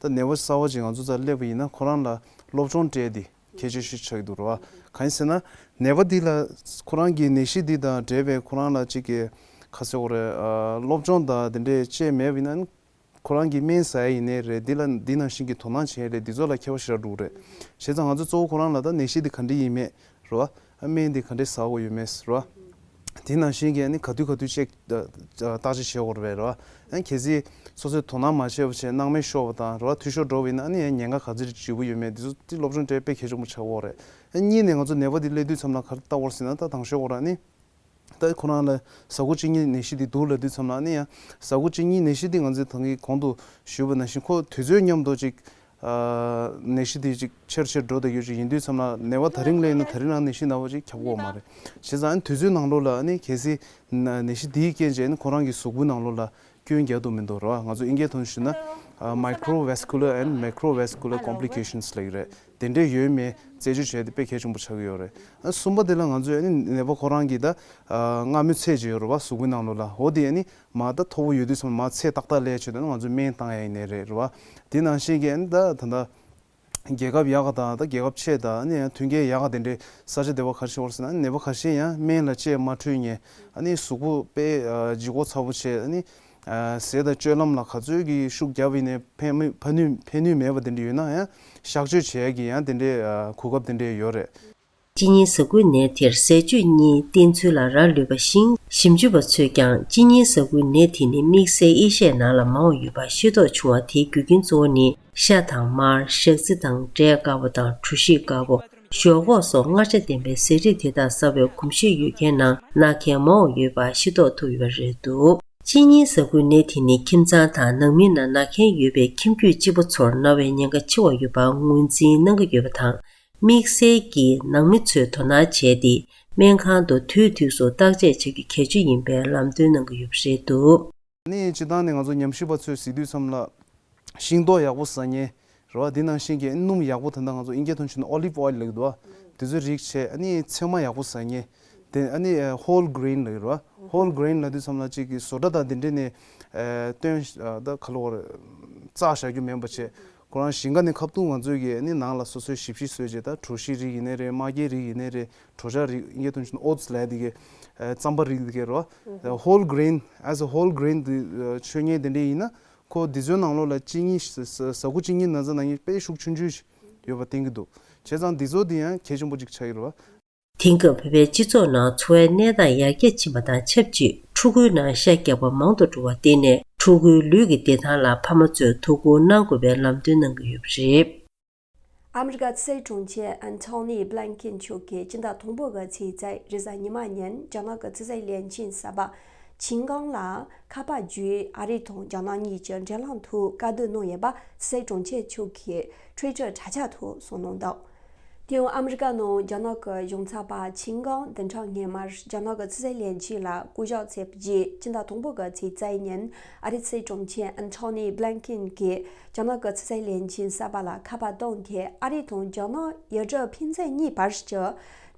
ད་ནད་པ་གསར་པ་ཅིག་ང་ཚོ་རྩར་སླེབས་པ་ཡིན་ན་ཁོ་རང་ལ་སློབ་སྦྱོང་སྤྲད་དེ་གལ་ཆེ་ཤོས་ཆགས་ཀྱི་འདུག་རེད་བ། གང་ཡིན་ཟེར་ན་ནད་པ་འདི་ལ་ཁོ་རང་གི་ནད་གཞི་འདི་དང་འབྲེལ་བའི་ཁོ་རང་ལ་ཅིག་གི་ག་ཟེར་དགོས་རེད། སློབ་སྦྱོང་དང་དེ་འདྲས་བྱས་མེད་པ་ཡིན་ན། ཁོ་རང་གིས་སྨན་ཟ་ཡ་ཡིན་ནའི་རེད། འདི་ལ་འདི་ནང་བཞིན་གྱི་དོ་སྣང་བྱེད་ཡ་རེད། འདི་ཚོ་ལ་མཁས་པ་ཞེ་དྲག་འགྲོ་གི་རེད། བྱས་ཙང་ང་ཚོ་གཙོ་བོ་ཁོ་རང་ལ་ད་ནད་གཞི་འདི་ག་འདྲ་ཡིན་མེད་རེད་བ། ཨ་སྨན་འདི་ག་འདྲ་ཟ་དགོས་ཡོད་མེད་རེད་བ། དེ་ནང་བཞིན་གྱི་ཨ་ནི་ག་དུས་ག་དུས་ཅིག་བརྟག་དཔྱད་བྱེད་དགོས་རེད་བ། ཨ་གལ་སྲིད་སོ་སོས་དོ་སྣང་མ་བྱས་པ་བྱས་སྣང་མེད་ཤོར་བ་དང་རེད་བ། འཐུས་ཤོར་འགྲོ་བ་ཡིན་ན་ཨ་ནི་ཡང་ཉེན་ཁ་ག་ཚོད་ལྗིད་པོ་ཡོད་མེད་འདི་ཚོ་དེ་སློབ་སྦྱོང་སྤྲད་དཔེ་གལ་ཆེན་པོ་ཆགས་ཀྱི་ཡོད་རེད། ཨ་གཉིས་ནས་ང་ཚོ་ནད་པ་འདི་སླེབས་དུས་ཙམ་ལ་ག་རེ་བལྟ་དགོས་རེད་ཟེར་ན། ད་དང་ཤོས་དགོས་རེད་ཨ་ནི། ད་ཁོ་རང་ལ་ཟ་ཁུ་གཅིན་སྙི་ནད་གཞི་འདི་འདུག་ལབ་དུས་ཙམ་ལ་ཨ་ནི་ཡང་ཟ་ཁུ་གཅིན་སྙི་ནད་གཞི་འདི་ང་ཚོས་ད་གིན་གོང་དུ་ཞུས་པ་ནང་བཞིན་ཁོ་དུས་ཚོད་མཉམ་དུ་ཅིག་ཨ་ནད་གཞི་འདི་ཅིག་ཆེར་ཆེར་འགྲོ་བསྡད་ཡོད་ཅིག་ཡིན་དུས་ཙམ་ལ་ནད་པ་ད་རིང་སླེབས་ན་ད་རིང་རང་ནད་གཞི་ན་བ་ཅིག་ཁྱབ་ཀྱི་ཡོད་མ་རེད། བྱས་ཙང་ཨ་ནི་དུས་ཚོད་ནང་ལོགས་ལ་ཨ་ནི་གལ་སྲིད་ན་ནད་གཞི་འདིའི་རྐྱེན་བྱས་ནས་ཁོ་རང་གི་གཟུགས་པོའི་ནང་ལོགས་ལ་སྐྱོན་རྒྱག་ཐུབ་མི་འདུག་རེད་བ། ང་ཚོ་ཨིན་སྐད་ཐོག་ནས་ཞུས་ན་ཨ་microvascular and macrovascular complications་ལབ་ཀྱི་རེད། དེ་འདྲས་ཡོད་མེད་རྩད་གཅོད་བྱས་ཏེ་དཔེ་གལ་ཆེན་པོ་ཆགས་ཀྱི་ཡོད་རེད། ཨ་གསུམ་པ་དེ་ལ་ང་ཚོས་ཨ་ནི་ནད་པ་ཁོ་རང་གི་ད་ཨ་མངར་མོའི་ཚད་ཅིག་ཡོད་རེད་བ། གཟུགས་པོའི་ནང་ལོགས་ལ། འོ་དེ་ཨ་ནི་མར་ད་མཐོ་པོ་ཡོད་དུས་ཙམ་མར་ཚད་ཏག་ཏག་སླེབས་བྱས་ད་ང་ཚོས་སྨན་བཏང་ཡ་ཡིན་ནའི་རེད་རེད་བ། དེ་ནང་བཞིན་གྱི་ཨ་ནི་ད་ད་ལྟ་ རྒྱལ་ཁབ་ཡག་ག་དང་ད་རྒྱལ་ཁབ་ཆེ་དང་ཨ་ནི་ཡང་མཐུན་རྐྱེན་ཡག་ག་དེ་འདྲའི་ས་ཆ་དེ་བ་ཁ་ཤས་བར་སོང་ན་ནད་པ་ཁ་ཤས་ཡང་སྨན་ལ་ཅེས་མ་འཕྲོད་ཉེ་ཨ་ནི་གཟུགས་པོ་དཔེ་ལྗིད་ཁོག་ཚ་པོ་བྱས་ཨ་ནི་ཟས་དང་སྤྱོད་ལམ་ལ་ག་ཚོད་ཀྱི་ཤུགས་རྒྱབ་ཡིན་ནའི་ཕན་མི་ཕན་ནུས་ཕན་ནུས་མེད་པ་དེ་འདྲ་ཡོད་ན་ཡང་གཤག་བཅོས་བྱེད་ཡ་གི་ཡང་དེ་འདྲའི་གོ་སྐབས་དེ་འདྲ་ཡོད་རེད། གཅིན་སྙི་ཟ་ཁུའི་ནད་དེར་ཟས་སྤྱོད་གཉིས་བསྟེན་ཚུལ་ལ་རག་ལུས་པ་བཞིན་ཞིབ་འཇུག་པ་ཚོས་ཀྱང་གཅིན་སྙི་ཟ་ཁུའི་ནད་དེ་ནི་དམིགས་བསལ་ཨེ་ཤ་ཡའི་ནང་ལ་མང་བ་ཡོད་པ་ཤེས་རྟོགས་བྱུང་བ་དེའི་རྒྱུ་རྐྱེན་གཙོ་བོ་ནི་ཤ་དང་མར། ཞག་རྩི་དང་འབྲས་དཀར་པོ་དང་གྲོ་ཞིབ་དཀར་པོ། ཞོག་ཁོག་སོགས་མངར་ཆ་ལྡན་པའི་ཟས་རིགས་དེ་དག་ཟ་བའི་གོམས་གཤིས་ཡོད་མཁན་ནང་ན་མཁན་མང་བ་ཡོད་པ་ཤེས་རྟོགས་ཐུབ་ཡོད་པ་རེད་འདུག་གཅིན་སྙི་ཟ་ཁུའི་ནད་དེ་ནི་ཁྱིམ་ཚང་དང་ནང་མི་ནང་ན་མཁན་ཡོད་པའི་ཁྱིམ་རྒྱུད་གཅིག་པ་ཚོར་ན་བའི་ཉེན་ཁ་ཆེ་བ་ཡོད་པ་ངོས་འཛིན་གནང་གི་ཡོད་པ་དང་། དམིགས་བསལ་གྱིས་ནང་མི་ཚོས་དོ་སྣང་བྱས་ཏེ་སྨན་ཁང་དུ་དུས་དུས་སུ་བརྟག་དཔྱད་བྱེད་རྒྱུ་གལ་ཆེ་ཡིན་པའི་ལམ་སྟོན་གནང་གི་ཡོད་པ་རེད་འདུག་ནི་སྤྱིར་བཏང་ནས་ང་ཚོ་ཉམས་ཞིབ་པ་ཚོས་གཟིགས་དུས་ཙམ་ལ་ཤིང་ཏོག་ཡག་པོ་ཟ་མཁན་རེད་བ། འདི་ནང་བཞིན་གྱི་སྣུམ་ཡག་པོ་ད་ལྟ་ང་ཚོ་ཨིན་སྐད་ཐོག་ནས་ཨོ་ལིབ་ཨོ་ཡིལ་ལབ་ཀྱི་འདུག་བ། དེ་ཚོའི་རིགས་བྱས་ཨ་ནི་ཚོད་མ་ཡག་པོ་ཟ་མཁན་དེ་ཨ་ནི་ཧོལ་གྷི་རེན་ལབ་ཀྱི་རེད་བ། ཧོལ་གྷི་རེན་ལབ་དུས་ཙམ་ལ་གཅིག་གི་བཟོ་གྲྭ་དང་དེ་འདྲས་ནས་སྟོན་ད་ག་ལོ་བར་བཙགས་བཞག་རྒྱུ་མིན་པ་བྱས། ཁོ་རང་ཞིང་ཁ་ནས་ཁ་ཐུག་ང་ཚོས་ཀྱི་ཨ་ནི་ནང་ལ་སོ་སོའི་ཞིབ་ཞིབ་བཟོས་བྱས་ད་གྲོ་ཞིབ་རིགས་ཡིན་ནའི་རེད། མ་སྐྱེས་རིགས་ཡིན་ནའི་རེད། གྲོ་ཆ་རིགས་ཨིན་སྐད་ཐོག་ནས་ཨོ་ཊི་སི་ལབ་དེ་གི་རྩམ་པ་རིགས་དེ་གི་རེད་བ། ཧོལ་གྷི་རེན་as a whole grain དེ་མཆོད་མཁན་དེ་འདྲས་ཡིན་ན་ཁོ་འདི་ཚོའི་ནང་ལོགས་ལ་གཅིན་སྙི་ཟ་ཁུ་གཅིན་སྙི་ན་ཚ་ན་མཁན་དཔེ་ཤུགས་ཆུང་ཆུང་ཞིག་ཡོད་པ་བསྟན་གྱི་འདུག་བྱས་ཙང་འདི་ཚོ་དེ་ཡང་གལ་ཆེན་པོ་ཅིག་ཆགས་ཀྱི་རེད་བ། དེང་སྐབས་བོད་པའི་སྤྱི་ཚོགས་ནང་འཚོ་བའི་གནས་སྟངས་ཡར་རྒྱས་ཕྱིན་པ་དང་ཆབས་ཅིག་ཕྲུ་གུའི་ནང་ཤ་རྒྱགས་པ་མང་དུ་འགྲོ་བར་བརྟེན་ནས་ཕྲུ་གུའི་ལུས་ཀྱི་བདེ་ཐང་ལ་ཕ་མ་ཚོས་ཐུགས་ཁུར་གནང་དགོས་པའི་ལམ་སྟོན་གནང་གི་ཡོད་པ་རེད། ཨ་མི་རི་ཀ་ཕྱི་སྲིད་དྲུང་ཆེ་ཨན་ཐོ་ནི་བྷི་ལན་ཁིན་མཆོག་གིས་སྤྱི་ཟླ་དང་པོ་གི་ཚེས་བརྒྱད་རེས་གཟའ་ཉི་མ་ཉིན་རྒྱ་ནག་གི་ཕྱི་སྲིད་བློན་ཆེན་གསར་པ་ཆིན་ཀང་ལ་ཁ་པར་བརྒྱུད་ཨ་རི་དང་རྒྱ་ནག་གཉིས་ཀྱི་འབྲེལ་ལམ་ཐོག་བཀའ་བསྡུར་གནང་ཡོད་པ་ཕྱི་སྲིད་དྲུང་ཆེ་མཆོག་གིས་ཊུའི་ཊར་དྲ་རྒྱ་ཐོག་གསུངས་གནང་འདུག་དེ་ཡང་ཨ་མི་རི་ཀ་ནང་རྒྱ་ནག་གི་གཞུང་ཚབ་པ་ཆིན་ཀང་བདུན་ཕྲག་སྔོན་མར་རྒྱ་ནག་གི་ཕྱི་སྲིད་བློན་ཆེན་ལ་སྐུ་ཞབས་ཚེ་རྗེས་སྤྱི་ཟླ་དང་པོ་གི་ཚེས་བརྒྱད་ཉིན་ཨ་རིའི་ཕྱི་སྲིད་དྲུང་ཆེ་ཨན་ཐོ་ནི་བྷི་ལན་ཁིན་གྱིས་རྒྱ་ནག་གི་ཕྱི་སྲིད་བློན་ཆེན་གསར་པ་ལ་ཁ་པར་བཏང་སྟེ་ཨ་རི་དང་རྒྱ་ནག་ཡུལ་གྲུ་ཕན་ཚུན་གཉིས་བར་གྱི་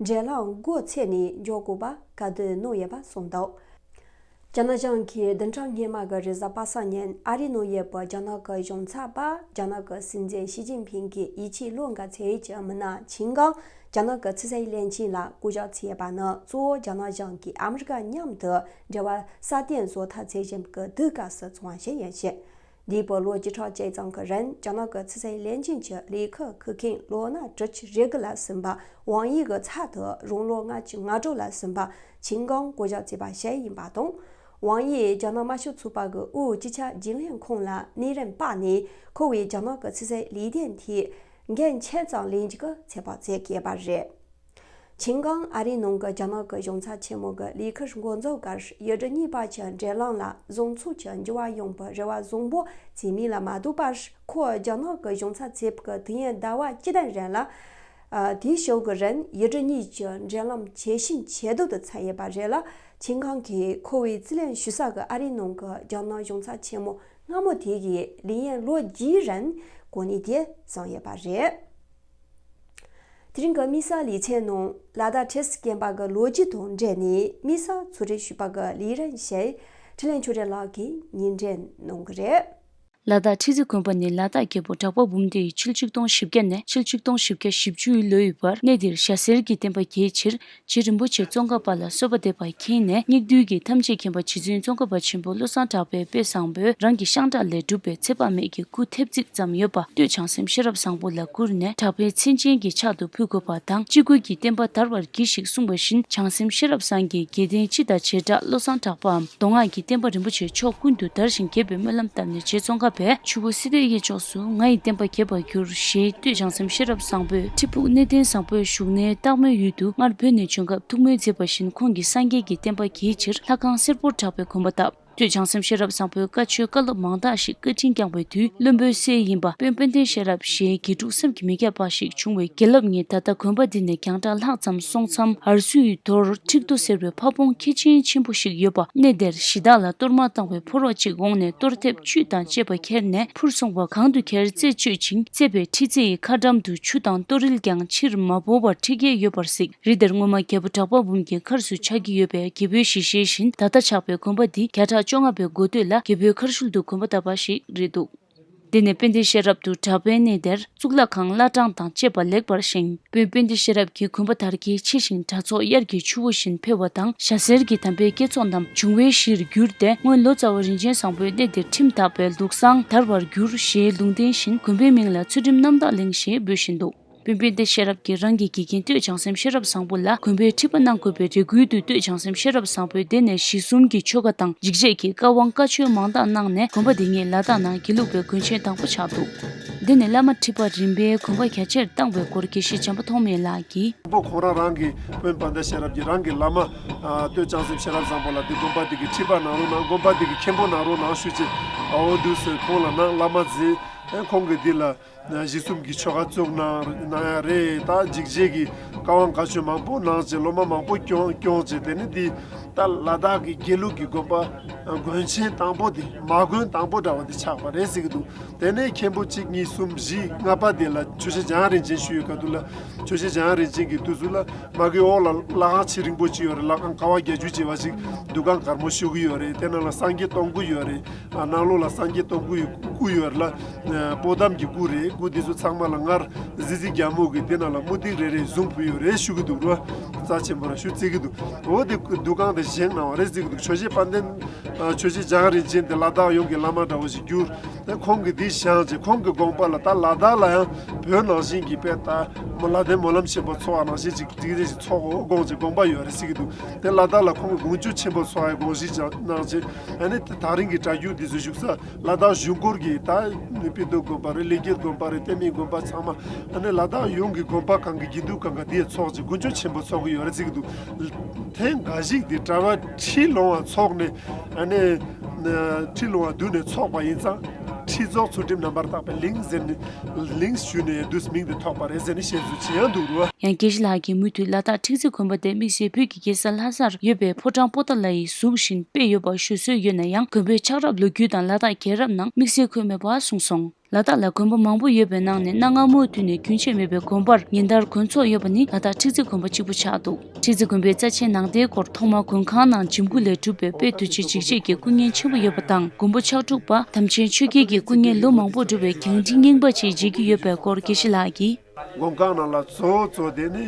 འབྲེལ་ལམ་སྒོ་ཕྱེ་ནས་འཇོག་དགོས་པ་བཀའ་བསྡུར་གནང་ཡོད་པ་གསུངས་འདུག་རྒྱ་ནག་གཞུང་གིས་བདུན་ཕྲག་སྔོན་མ་གི་རེས་གཟའ་པ་སངས་ཉིན་ཨ་རི་ནང་ཡོད་པའི་རྒྱ་ནག་གི་གཞུང་ཚབ་པ་རྒྱ་ནག་གི་སྲིད་འཛིན་ཞི་ཅིན་ཕིང་གི་ཡིད་ཆེས་བློ་འགའ་ཚོད་ཀྱི་མི་སྣ་ཆིན་ཀང་རྒྱ་ནག་གི་ཕྱི་སྲིད་བློན་ཆེན་ལ་སྐུ་ཞབས་བྱས་པ་ནི་གཙོ་བོ་རྒྱ་ནག་གཞུང་གིས་ཨ་མི་རི་ཀ་མཉམ་དུ་འབྲེལ་བ་སྲ་བརྟན་བཟོ་ཐབས་བྱེད་བཞིན་པའི་དུས་སྐབས་སུ་བྱུང་བ་ཞིག་ཡིན་ཞིང་། འདས་པའི་ལོ་བཅུ་ཕྲག་གཅིག་ཙམ་གྱི་རིང་རྒྱ་ནག་གི་ཕྱི་སྲིད་བློན་ཆེན་གྱི་ལས་ཁུར་འཁུར་མཁན་ལོ་ན་དྲུག་ཅུ་རེ་དགུ་ལ་ཟིན་པ་ཝང་དབྱི་གི་ཚབ་ཏུ་རང་ལོ་ལྔ་བཅུ་ང་དྲུག་ལ་ཟིན་པ་ཆིན་ཀང་སྐུ་ཞབས་བྱས་པ་ཞིག་ཡིན་པ་དང་། ཝང་དབྱིས་རྒྱ་ནག་དམར་ཤོག་ཚོགས་པ་གི་དབུས་སྤྱི་ཁྱབ་རྒྱུན་ལས་ཁང་ལ་གནས་རིམ་སྤར་ནས་ཁོ་བོས་རྒྱ་ནག་གི་ཕྱི་སྲིད་ལས་དོན་ཐད་འགན་ཆེ་ཙམ་ལེན་རྒྱུ་གི་ཚོད་དཔག་བྱེད་དགོས་པ་རེད། ཆིན་ཀང་ཨ་རིའི་ནང་གི་རྒྱ་ནག་གི་གཞུང་ཚབ་ཆེན་མོ་གི་ལས་ཁུར་འགོ་འཛུགས་སྐབས་ཡུལ་གྲུ་གཉིས་བར་གྱི་འབྲེལ་ལམ་ལ་བཟང་ཕྱོགས་ཀྱི་འགྱུར་བ་ཡོང་བའི་རེ་བ་བཟང་པོ་བྱེད་མིན་ལ་མ་ལྟོས་པར་ཁོ་རྒྱ་ནག་གི་གཞུང་ཚབ་བྱས་པའི་དུས་ཡུན་ཟླ་བ་བཅུ་དང་རིང་ལ། ཨ། དེའི་ཕྱོགས་ཀྱི་རིང་ཡུལ་གྲུ་གཉིས་ཀྱི་འབྲེལ་ལམ་ཇེ་ཞན་ཇེ་སྡུག་ཏུ་ཕྱིན་ཡོད་པ་རེད་ལ། ཆིན་ཀང་གིས་ཁོ་བོས་རྩིས་ལེན་ཞུ་ས་གི་ཨ་རིའི་ནང་གི་རྒྱ་ནག་གཞུང་ཚབ་ཆེན་མོ་སྔ་མོ་དེ་གི་ལས་ཡུན་ལོ་བརྒྱའི་རིང་གོ་གནས་དེ་བཟུང་ཡོད་པ་རེད། དེ་རིང་གི་དམིགས་བསལ་ལེ་ཚན་ནང་ལ་དྭགས་ཁྲི་སི་དགོན་པ་གི་ལོ་རྒྱུས་དང་འབྲེལ་ནས་དམིགས་བསལ་གཙོ་སྒྲིག་ཞུས་པ་གི་ལས་རིམ་ཞིག་འཕྲིན་ལས་ཆོས་སྒྲོན་ལགས་ཀྱིས་སྙན་སྒྲོན་གནང་གི་རེད། ལ་དྭགས་ཁྲི་སི་དགོན་པ་ནི་ལ་དྭགས་རྒྱལ་པོ་གྲགས་པ་འབུམ་ལྡེ་ཡིས་ཕྱི་ལོ་ཆིག་སྟོང་བཞི་བརྒྱ་ནས་ཕྱི་ལོ་ཆིག་སྟོང་བཞི་བརྒྱ་བཞི་བཅུའི་ལོའི་བར་གནས་འདིར་ཞྭ་སེར་གྱི་བསྟན་པ་རྒྱས་ཕྱིར། རྗེ་རིན་པོ་ཆེ་ཙོང་ཁ་པ་ལ་གསོལ་བ་འདེབས་པ་མཁྱེན་ནས་སྙིགས་དུས་ཀྱི་ཐམས་ཅད་མཁྱེན་པ་རྗེ་བཙུན་ཙོང་ཁ་པ་ཆེན་པོ་བློ་བཟང་གྲགས་པའི་དཔེ་བཟང་པོས་རང་གི་ཤངས་ཁྲག་ལས་གྲུབ་པའི་ཚེ་དཔག་མེད་ཀྱི་སྐུ་ཐེབས་ཅིག་ཙམ་ཡོད་པ་སྟོད་བྱང་སེམས་ཤེས་རབ་བཟང་པོ་ལ་བསྐུར་ནས་གྲགས་པའི་མཚན་ཅན་གྱི་ཕྱག་ཏུ་ཕུལ་དགོས་པ་དང་། སྤྱི་སྒོས་ཀྱི་བསྟན་པ་དར་བར་གྱིས་ཤིག་གསུངས་པ་བཞིན་བྱང་སེམས་ཤེས་རབ་བཟང་གིས་དགེ་ལྡན་སྤྱི་དང་བྱེ་བྲག་བློ་བཟང་གྲགས་པའམ་མདོ་སྔགས་ཀྱི་བསྟན་པ་རིན་པོ་ཆེ་ཕྱོགས་ཀུན་ཏུ་དར་ཞིང་རྒྱས་པའི་སྨོན་ལམ་བཏབ་ནས་རྗེ་ཙོང་ཁ་པས་ཆུ་བོ་སི་ཏའི་གཡས་ཕྱོགས་སུ་ང་ཡི་བསྟན་པ་རྒྱས་པར་འགྱུར་ཞེས་སྟོད་བྱང་སེམས་ཤེས་རབ་བཟང་པོས་ཁྲི་ཕུག་གནས་བརྟན་བཟང་པོའི་བཞུགས་གནས་སྟག་མོའི་ཡུལ་དུ་སྔར་བོད་ནས་བྱོན་སྐབས་ཐུགས་སྨོན་མཛད་པ་བཞིན་ཁོང་གིས་སངས་རྒྱས་ཀྱི་བསྟན་པ་རྒྱས་ཕྱིར་ལྷ་ཁང་སེར་པོར་གྲགས་པའི་དགོན་པ་བཏབ། སྟོད་བྱང་སེམས་ཤེས་རབ་བཟང་པོས་བཀའ་ཆོས་བཀའ་སློབ་མང་དག་ཞིག་བཀའ་དྲིན་བསྐྱངས་པའི་དུས་བློན་པོའི་སྲས་ཡིན་པ་དཔོན་དཔལ་ལྡན་ཤེས་རབ་ཞེས་དགེ་ཕྲུག་བསམ་གྱིས་མི་ཁྱབ་པ་ཞིག་བྱུང་བའི་དགེ་རླབས་ངེས། ད་ལྟ་དགོན་པ་འདི་ནས་རྒྱང་གྲགས་ལྷག་ཙམ་སོང་མཚམས་ཨར་སུའི་རྡོར་ཁྲི་རྡོ་ཟེར་བའི་ཕ་བོང་ཁྱི་ཆེན་ཆེན་པོ་ཞིག་ཡོད་པ། གནས་དེར་གཞི་བདག་ལ་གཏོར་མ་བཏང་བའི་ཕོ་རོག་ཅིག་འོངས་ནས་གཏོར་ཐེབས་བཅུད་དང་བཅས་པ་ཁྱེར་ནས་འཕུར་སོང་བ་གང་དུ་ཁྱེར་རྩད་གཅོད་ཅིང་། རྩད་པའི་ཁྲི་རྩེ་ཡི་ཁ་འགྲམ་དུ་ཆུ་དང་གཏོར་རིལ་ཀྱང་ཕྱིར་མ་བོར་བར་ཁྲི་བརྒལ་ཡོད་པར་གཟིགས། རི་དེར་སྔོན་མ་རྒྱལ་པོ་གྲགས་པ་འབུམ་གྱི་མཁར་སུ་ཆགས་ཀྱི་ཡོད་པས་རྒྱལ་པོའི་ཞལ་བཞེས་བཞིན་ད་ལྟ་ཆགས་པའི་དགོན་པ་འདི་བརྒྱ་ཕྲག་བཅོ་ལྔ་པའི་འགོ་སྟོད་ལ་རྒྱལ་པོའི་མཁར་ཤུལ་དུ་དགོན་པ་བཏབ་པ་ཞིག་རེད་འདུག། དེ་ནས་དཔལ་ལྡན་ཤེས་རབ་ཏུ་གྲགས་པའི་གནས་དེར་གཙུག་ལག་ཁང་བླ་བྲང་དང་བཅས་པ་ལེགས་པར་བཞེངས། དཔོན་དཔལ་ལྡན་ཤེས་རབ་ཀྱི་དགོན་པ་དར་རྒྱས་ཆེ་ཞིང་གྲྭ་ཚོགས་དབྱར་གྱི་ཆུ་བོ་བཞིན་འཕེལ་བ་དང་། ཞྭ་སེར་གྱི་དམ་པའི་བསྐྱེད་རྫོགས་རྣམས་འབྱུང་བའི་གཞིར་གྱུར་ཏེ། སྔོན་ལོ་ཙཱ་བ་རིན་ཆེན་བཟང་པོའི་གནས་འདིར་ཁྲིམས་དག་པའི་ལུགས་བཟང་དར་བར་གྱུར་ཞེས་ལུང་བསྟན་བཞིན་དགོན་པའི་མིང་ལ་ཚུལ་ཁྲིམས་རྣམ་དག་གླིང་ཞེས་འབོད་བཞིན་འདུག་དཔོན་དཔལ་ལྡན་ཤེས་རབ་ཀྱིས་རང་གི་དགེ་རྒན་སྟོད་བྱང་སེམས་ཤེས་རབ་བཟང་པོ་ལ་དགོན་པའི་ཁྲི་པ་གནང་དགོས་པའི་རེ་སྐུལ་དུ། སྟོད་བྱང་སེམས་ཤེས་རབ་བཟང་པོས་དེ་ནས་གཞི་གསུམ་གྱི་ཆོ་ག་དང་འཇིགས་བྱེད་ཀྱི་བཀའ་དབང་བཀའ་ཆོས་མང་དག་གནང་ནས། དགོན་པ་འདི་ཉིད་ལ་དྭགས་ནང་དགེ་ལུགས་པའི་དགོན་ཆེན་དང་པོ་ཆགས་འདུག་དེ་ནས་བླ་མ་ཁྲི་པ་རིམ་པས་དགོན་པ་རྒྱ་ཆེར་བཏང་བའི་སྐོར་དགེ་བཤེས་བྱམས་པ་ཐོགས་མེད་ལགས་ཀྱིས། དང་པོ་ཁོང་རང་རང་གི་དཔོན་དཔལ་ལྡན་ཤེས་རབ་ཀྱིས་རང་གི་བླ་མ་ཨ་སྟོད་བྱང་སེམས་ཤེས་རབ་བཟང་པོ་ལ་འདི་དགོན་པ་འདི་གི་ཁྲི་པ་གནང་རོགས་གནང་། དགོན་པ་འདི་གི་མཁན་པོ་གནང་རོགས་གནང་ཞུས་བྱས། ཨ་འོ་འདུག་ཟེར་ཁོང་ལ་གནང་། བླ་མ་མཛད། ཨེ་ཁོང་གིས་འདི་ལ་གཞི་གསུམ་གྱི་ཆོ་ག་བཙུགས་གནང་གནང་ཡ་རེད། ད་འཇིགས་བྱེད་ཀྱི་བཀའ་དབང་བཀའ་ཆོས་མང་པོ་གནང་བྱས། སློབ་མ་མང་པོ་སྐྱོང་སྐྱོང་བྱས། དེ་ནས་འདི་ད་ལ་དྭགས་ཀྱི་དགེ་ལུགས་ཀྱི་དགོན་པ་དགོན་ཆེན་དང་པོ་འདི་མ་དགོན་དང་པོ་འདྲ་བ་འདི་ཆགས་པ་རེད་ཟེར་གྱི་འདུག་དེ་ནས་མཁན་པོ་གཅིག་གཉིས་གསུམ་བཞི་ལྔ་པ་དེ་ལ་ཆོས་རྗེ་འཇམ་དབྱངས་རིན་ཆེན་ཞུ་ཡོད་ག་འདུག་ལ། ཆོས་རྗེ་འཇམ་དབྱངས་རིན་ཆེན་གྱི་དུས་སུ་ལ་མ་གི་འོག་ལ་ལྷ་ཁང་ཆེ་རིང་པོ་གཅིག་ཡོད་རེད། ལྷ་ཁང་ཀ་བ་བརྒྱད་ཅུ་བྱས་པ་ཞིག་འདུ་ཁང་དཀར་མོ་ཞུ་གི་ཡོད་རེད། དེ་ནང་ལ་སངས་རྒྱས་སྟོང་སྐུ་ཡོད་རེད། ཨ་ནང་ལོགས་ལ་སངས་རྒྱས་སྟོང་སྐུ་ཡི་སྐུ་ཡོད་རེད་ལ། ཨ་པོ་ཏམ་གྱི་སྐུ་རེད། སྐུ་དེ་ཚོ་ཚང་མ་ལ་སྔར་གཟི་བརྗིད་རྒྱལ་མོ་གིས་དེ་ནང་ལ་མུ་ཏིག་རེ་རེ་བཟུང་ཕུལ་ཡོད་རེད་ཞུ་གི་འདུག་རོ། རྩ་ཆེན་པོ་ར་ཞུ་བརྩི་གི་འདུག་འོ་དེ་འདུ་ཁང་དེ་བཞེངས་གནང་བ་རེད་ཟེར་གི་འདུག་ཆོས་རྗེ་དཔལ་ལྡན། ཨ་ཆོས་རྗེ་འཇམ་དབྱངས་རིན་ཆེན་དེ་ལ་དྭགས་ཡོངས་ཀྱི་བླ་མ་འདྲ་བོ་ཞིག་གྱུར། དེ་ཁོང་གིས་འདི་བཞེངས་རྗེས་ཁོང་གི་དགོངས་པ་ལ་ད་ལ་དྭགས་ལ་ཡང་བོད་ནང་བཞིན་གྱི་དཔེ་ད་མོ་ལ་དྭགས་སྨོན་ལམ་ཆེན་པོ་ཚོགས་པ་ནང་བཞིན་ཅིག་ཅིག་རེ་ཞིག་ཚོགས་དགོས་དགོངས་རྗེས་དགོངས་པ་ཡོད་རེད་ཟེར་གྱི་འདུག་དེ་ལ་དྭགས་ལ་ཁོང་གིས་དགུང་ཆོས་ཆེན་པོ་ཚོགས་པའི་དགོངས་གཞི་ཅིག་གནང་རྗེས། ཨ་ནི་དེ་དེ་རིང་གི་གྲྭ་རྒྱུན་འདི་ཚོ་བཞུགས་ས་ལ་དྭགས་གཞུང་སྐོར་གྱི་ད་ནི་སྤི་ཏོག་དགོན་པ་རེད། ལེགས་སྐྱེས་དགོན་པ་རེད། བསྟན་སྨིན་དགོན་པ་ཚང་མ། ཨ་ནི་ལ་དྭགས་ཡོངས་ཀྱི་དགོན་པ་གང་གི་དགེ་འདུན་གང་ག་འདི་ཚོགས་རྗེས་དགུང་ཆོས་ཆེན་པོ་ཚོགས་ཀྱི་ཡོད་རེད་ཟེར་གྱི་འདུག་ཐེངས་འགའ་ཞིག་འདི་གྲྭ་པ་ཁྲི་ལོང་བ་ཚོགས་ནས། ཨ་ནི་ཁྲི་ལོང་བ་བསྡུས་ནས་ཚོགས་པ་ཡིན་ཙང་ཁྲི་རྫོགས་ཚུལ་ཁྲིམས་རྣམ་པར་དག་པའི་གླིང་ཟེར་ནས་གླིང་ཞུས་ནས་འདུག་མིང་དེ་ཐོགས་པ་རེད་ཟེར་ནས་བཤད་ཚུལ་ཅི་ཡང་འདུག་རོ། ཡང་དགེ་བཤེས་ལགས་ཀྱིས་མུ་མཐུད་ལ་དྭགས་ཁྲི་རྩེ་དགོན་པ་དེ་དམིགས་བསལ་བོད་ཀྱི་རྒྱལ་ས་ལྷ་སར་ཡོད་པའི་ཕོ་བྲང་པོ་ཏཱ་ལ་ཡི་གཟུགས་བཞིན་སྤེལ་ཡོད་པ་ཞུ་སྲོལ་ཡོད་ན་ཡང་། དགོན་པའི་ཆགས་རབས་ལོ་རྒྱུས་དང་ལ་དྭགས་རྒྱལ་རབས་ནང་དམིགས་བསལ་འཁོད་མེད་པ་གསུངས་སོང་། ལ་དྭགས་ལ་དགོན་པ་མང་པོ་ཡོད་པའི་ནང་ནས་གནའ་སྔ་མོའི་དུས་ནས་རྒྱུན་ཆད་མེད་པའི་དགོན་པར་ཉིན་ལྟར་དགོན་ཚོགས་ཡོད་པ་ནི་ལ་དྭགས་ཁྲི་རྩེ་དགོན་པ་གཅིག་པུ་ཆགས་འདུག་ཁྲི་རྩེ་དགོན་པའི་རྩ་ཆེའི་ནང་རྟེན་སྐོར། ཐོག་མར་མགོན་ཁང་ནང་འཇིམ་སྐུ་ལས་གྲུབ་པའི་དཔལ་རྡོ་རྗེ་འཇིགས་བྱེད་ཀྱི་སྐུ་བརྙན་ཆེན་པོ་ཡོད་པ་དང་། མགོན་པོ་ཕྱག་དྲུག་པ་དམ་ཅན་ཆོས་རྒྱལ་གྱི་སྐུ་བརྙན་ལོ་མང་པོར་གྲུབ་པའི་རྒྱང་ཁྲིད་རྙིང་པ་ཅིག་མཇལ་རྒྱུ་ཡོད་པའི་སྐོར་དགེ་བཤེས་ལགས་ཀྱིས། མགོན་ཁང་ནང་ལ་གཙོ་བོ་གཙོ་དེ་ནི་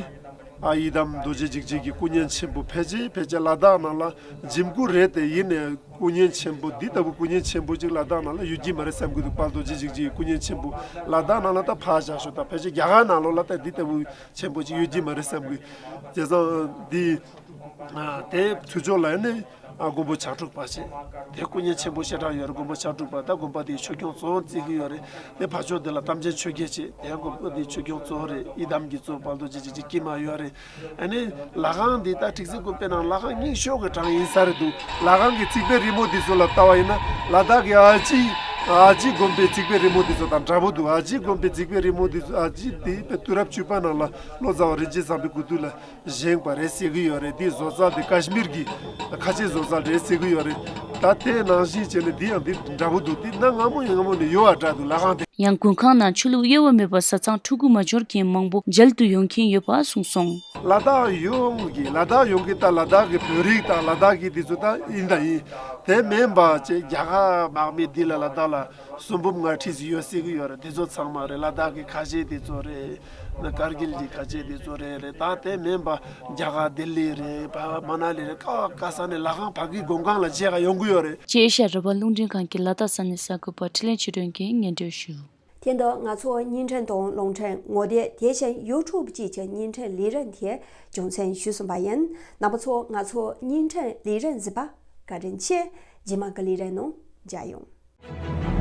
ཨ་ཡི་དམ་རྡོ་རྗེ་འཇིགས་བྱེད་ཀྱི་སྐུ་བརྙན་ཆེན་པོ་ཕལ་ཆེར་ཕལ་ཆེར་ལ་དྭགས་ནང་ལ་འཇིམ་སྐུ་རེད་དེ། ཡིན་ནའི་སྐུ་བརྙན་ཆེན་པོ་འདི་ལྟ་བུ་སྐུ་བརྙན་ཆེན་པོ་ཅིག་ལ་དྭགས་ནང་ལ་ཡོད་ཀྱི་མ་རེད་བསམ་གྱི་འདུག་དཔལ་རྡོ་རྗེ་འཇིགས་བྱེད་ཀྱི་སྐུ་བརྙན་ཆེན་པོ་ལ་དྭགས་ནང་ལ་ད་ཕར་བཞག་ཤོག་ད་ཕལ་ཆེར་རྒྱ་གར་ནང་ལོགས་ལ་ད་འདི་ལྟ་བུ་ཆེན་པོ་ཅིག་ཡོད་ཀྱི་མ་རེད་བསམ་གྱི། བྱས་ཙང་འདི་ཨ་དེ་ཚུར་ཕྱོགས་ལ་ནི་ཨ་མགོན་པོ་ཕྱག་དྲུག་པ་ཞེས་དེ་སྐུ་བརྙན་ཆེན་པོ་ཞེ་དྲག་ཡོད་རེད། མགོན་པོ་ཕྱག་དྲུག་པ་ད་དགོན་པ་དེའི་ཆོས་སྐྱོང་གཙོ་བོ་བརྩི་གི་ཡོད་རེད། དེ་ཕར་ཕྱོགས་དེ་ལ་དམ་ཅན་ཆོས་རྒྱལ་བྱས་དེ་ཡང་དགོན་པ་དེའི་ཆོས་སྐྱོང་གཙོ་བོ་རེད། ཡི་དམ་གྱི་གཙོ་བོ་དཔལ་རྡོ་རྗེ་འཇིགས་བྱེད་ཀྱི་དཀྱིལ་མ་ཡོད་རེད། ཨ་ནི་ལ་ཁང་འདི་ད་ཁྲི་རྩེ་དགོན་པའི་ནང་ལ་ཁང་རྙིང་ཤོས་ཀྱི་གྲངས་ཡིན་ས་རེད་འདུག་ལ་ཁང་གི་རྩིག་པའི་རི་མོ་འདི་ཚོ་ལ་ལྟ་བ་ཡིན་ན་ལ་དྭགས་ཀྱི་ཨ་ཅི་ཨ་ཅི་དགོན་པའི་རྩིག་པའི་རི་མོ་འདི་ཚོ་དང་འདྲ་པོ་འདུག་ཨ་ཅི་དགོན་པའི་རྩིག་པའི་རི་མོ་འདི་ཚོ་ཨ་ཅི་འདི་དཔེ་དུས་རབས་བཅུ་པ་ནང་ལ་ལོ་ཙཱ་བ་རིན་ཆེན་བཟང་པོའི་སྐུ་དུས་ལ་བཞེངས་པ་རེད་ཟེར་གྱི་ཡོད་རེད། འདི་བཟོ་རྩལ་འདི་ཀ་ཤི་མིར་གྱི་ཁ་ཆེ་བཟོ་རྩལ་རེད་ཟེར་གྱི་ཡོད་རེད། ད་དེ་ནང་བཞིན་བྱས་ནས་འདི་ཡང་འདི་འདྲ་པོ་འདུག་འདི་གནའ་སྔ་མོ་ཡིན་སྔ་མོ་ནས་ཡོད་པ་འདྲ་འདུག་ལ་ཁང་དེ། ཡང་མགོན་ཁང་ནང་ཆོས་ལུགས་དབྱེ་བ་མེད་པར་བཟའ་ཚང་ཕྲུ་གུ་མ་འབྱོར་མཁན་མང་པོ་མཇལ་དུ་ཡོང་མཁན་ཡོད་པ་གསུངས་སོང་། ལ་དྭགས་ཡོངས་ཀྱི་ལ་དྭགས་ཡོངས་ཀྱི་ད་ལ་དྭགས་ཀྱི་བོད་རིགས་དང་ལ་དྭགས་ཀྱི་འདི་ཚོ་ད་ཡིན་ད་ཡིན། དེ་མིན་པ་ཅེ་རྒྱ་གར་དམག་མི་འདི་ལ་ལ་དྭགས་ལ་གསུང་འབུམ་ལྔ་ཁྲི་ཙམ་ཡོད་ཟེར་གྱི་ཡོད་རེད། འདི་ཚོ་ཚང་མ་རེད། ལ་དྭགས་ཀྱི་ཁ་ཆེ་འདི་ཚོ་རེད། ན་ཀར་གིལ་གྱི་ཁ་ཆེ་འདི་ཚོ་རེད་རེད། ད་དེ་མིན་པ་རྒྱ་གར་ལྡི་ལི་རེད། ཕ་མ་ན་ལི་རེད། ཀ་ཀ་ས་ནས་ལ་ཁང་ཕ་གི་མགོན་ཁང་ལ་མཇལ་ག་ཡོང་གི་ཡོད་རེད། ཅེས་ཨེ་ཤ་ཡ་རང་དབང་རླུང་འཕྲིན་ཁང་གི་ལ་དྭགས་ས་གནས་གསར་འགོད་པ་འཕྲིན་ལས་ཆོས་སྒྲོན་གྱིས་སྙན་སྒྲོན་ཞུ། དེ་འདྲ་ང་ཚོ་བརྙན་འཕྲིན་དང་རླུང་འཕྲིན་ངོ་དེབ་དེ་བཞིན་ཡུ་ཊུབ་བཅས་ཀྱི་བརྙན་འཕྲིན་ལས་རིམ་དེ་རྒྱུན་འཛིན་ཞུས་ཟིན་པ་ཡིན། རྣམ་པ་ཚོ་ང་ཚོ་བརྙན་འཕྲིན་ལས་རིམ་གཟིགས་པ་བཀའ་དྲིན་ཆེ། རྗེས་མ་གི་ལས་རིམ་ནང་མཇལ་ཡོང་།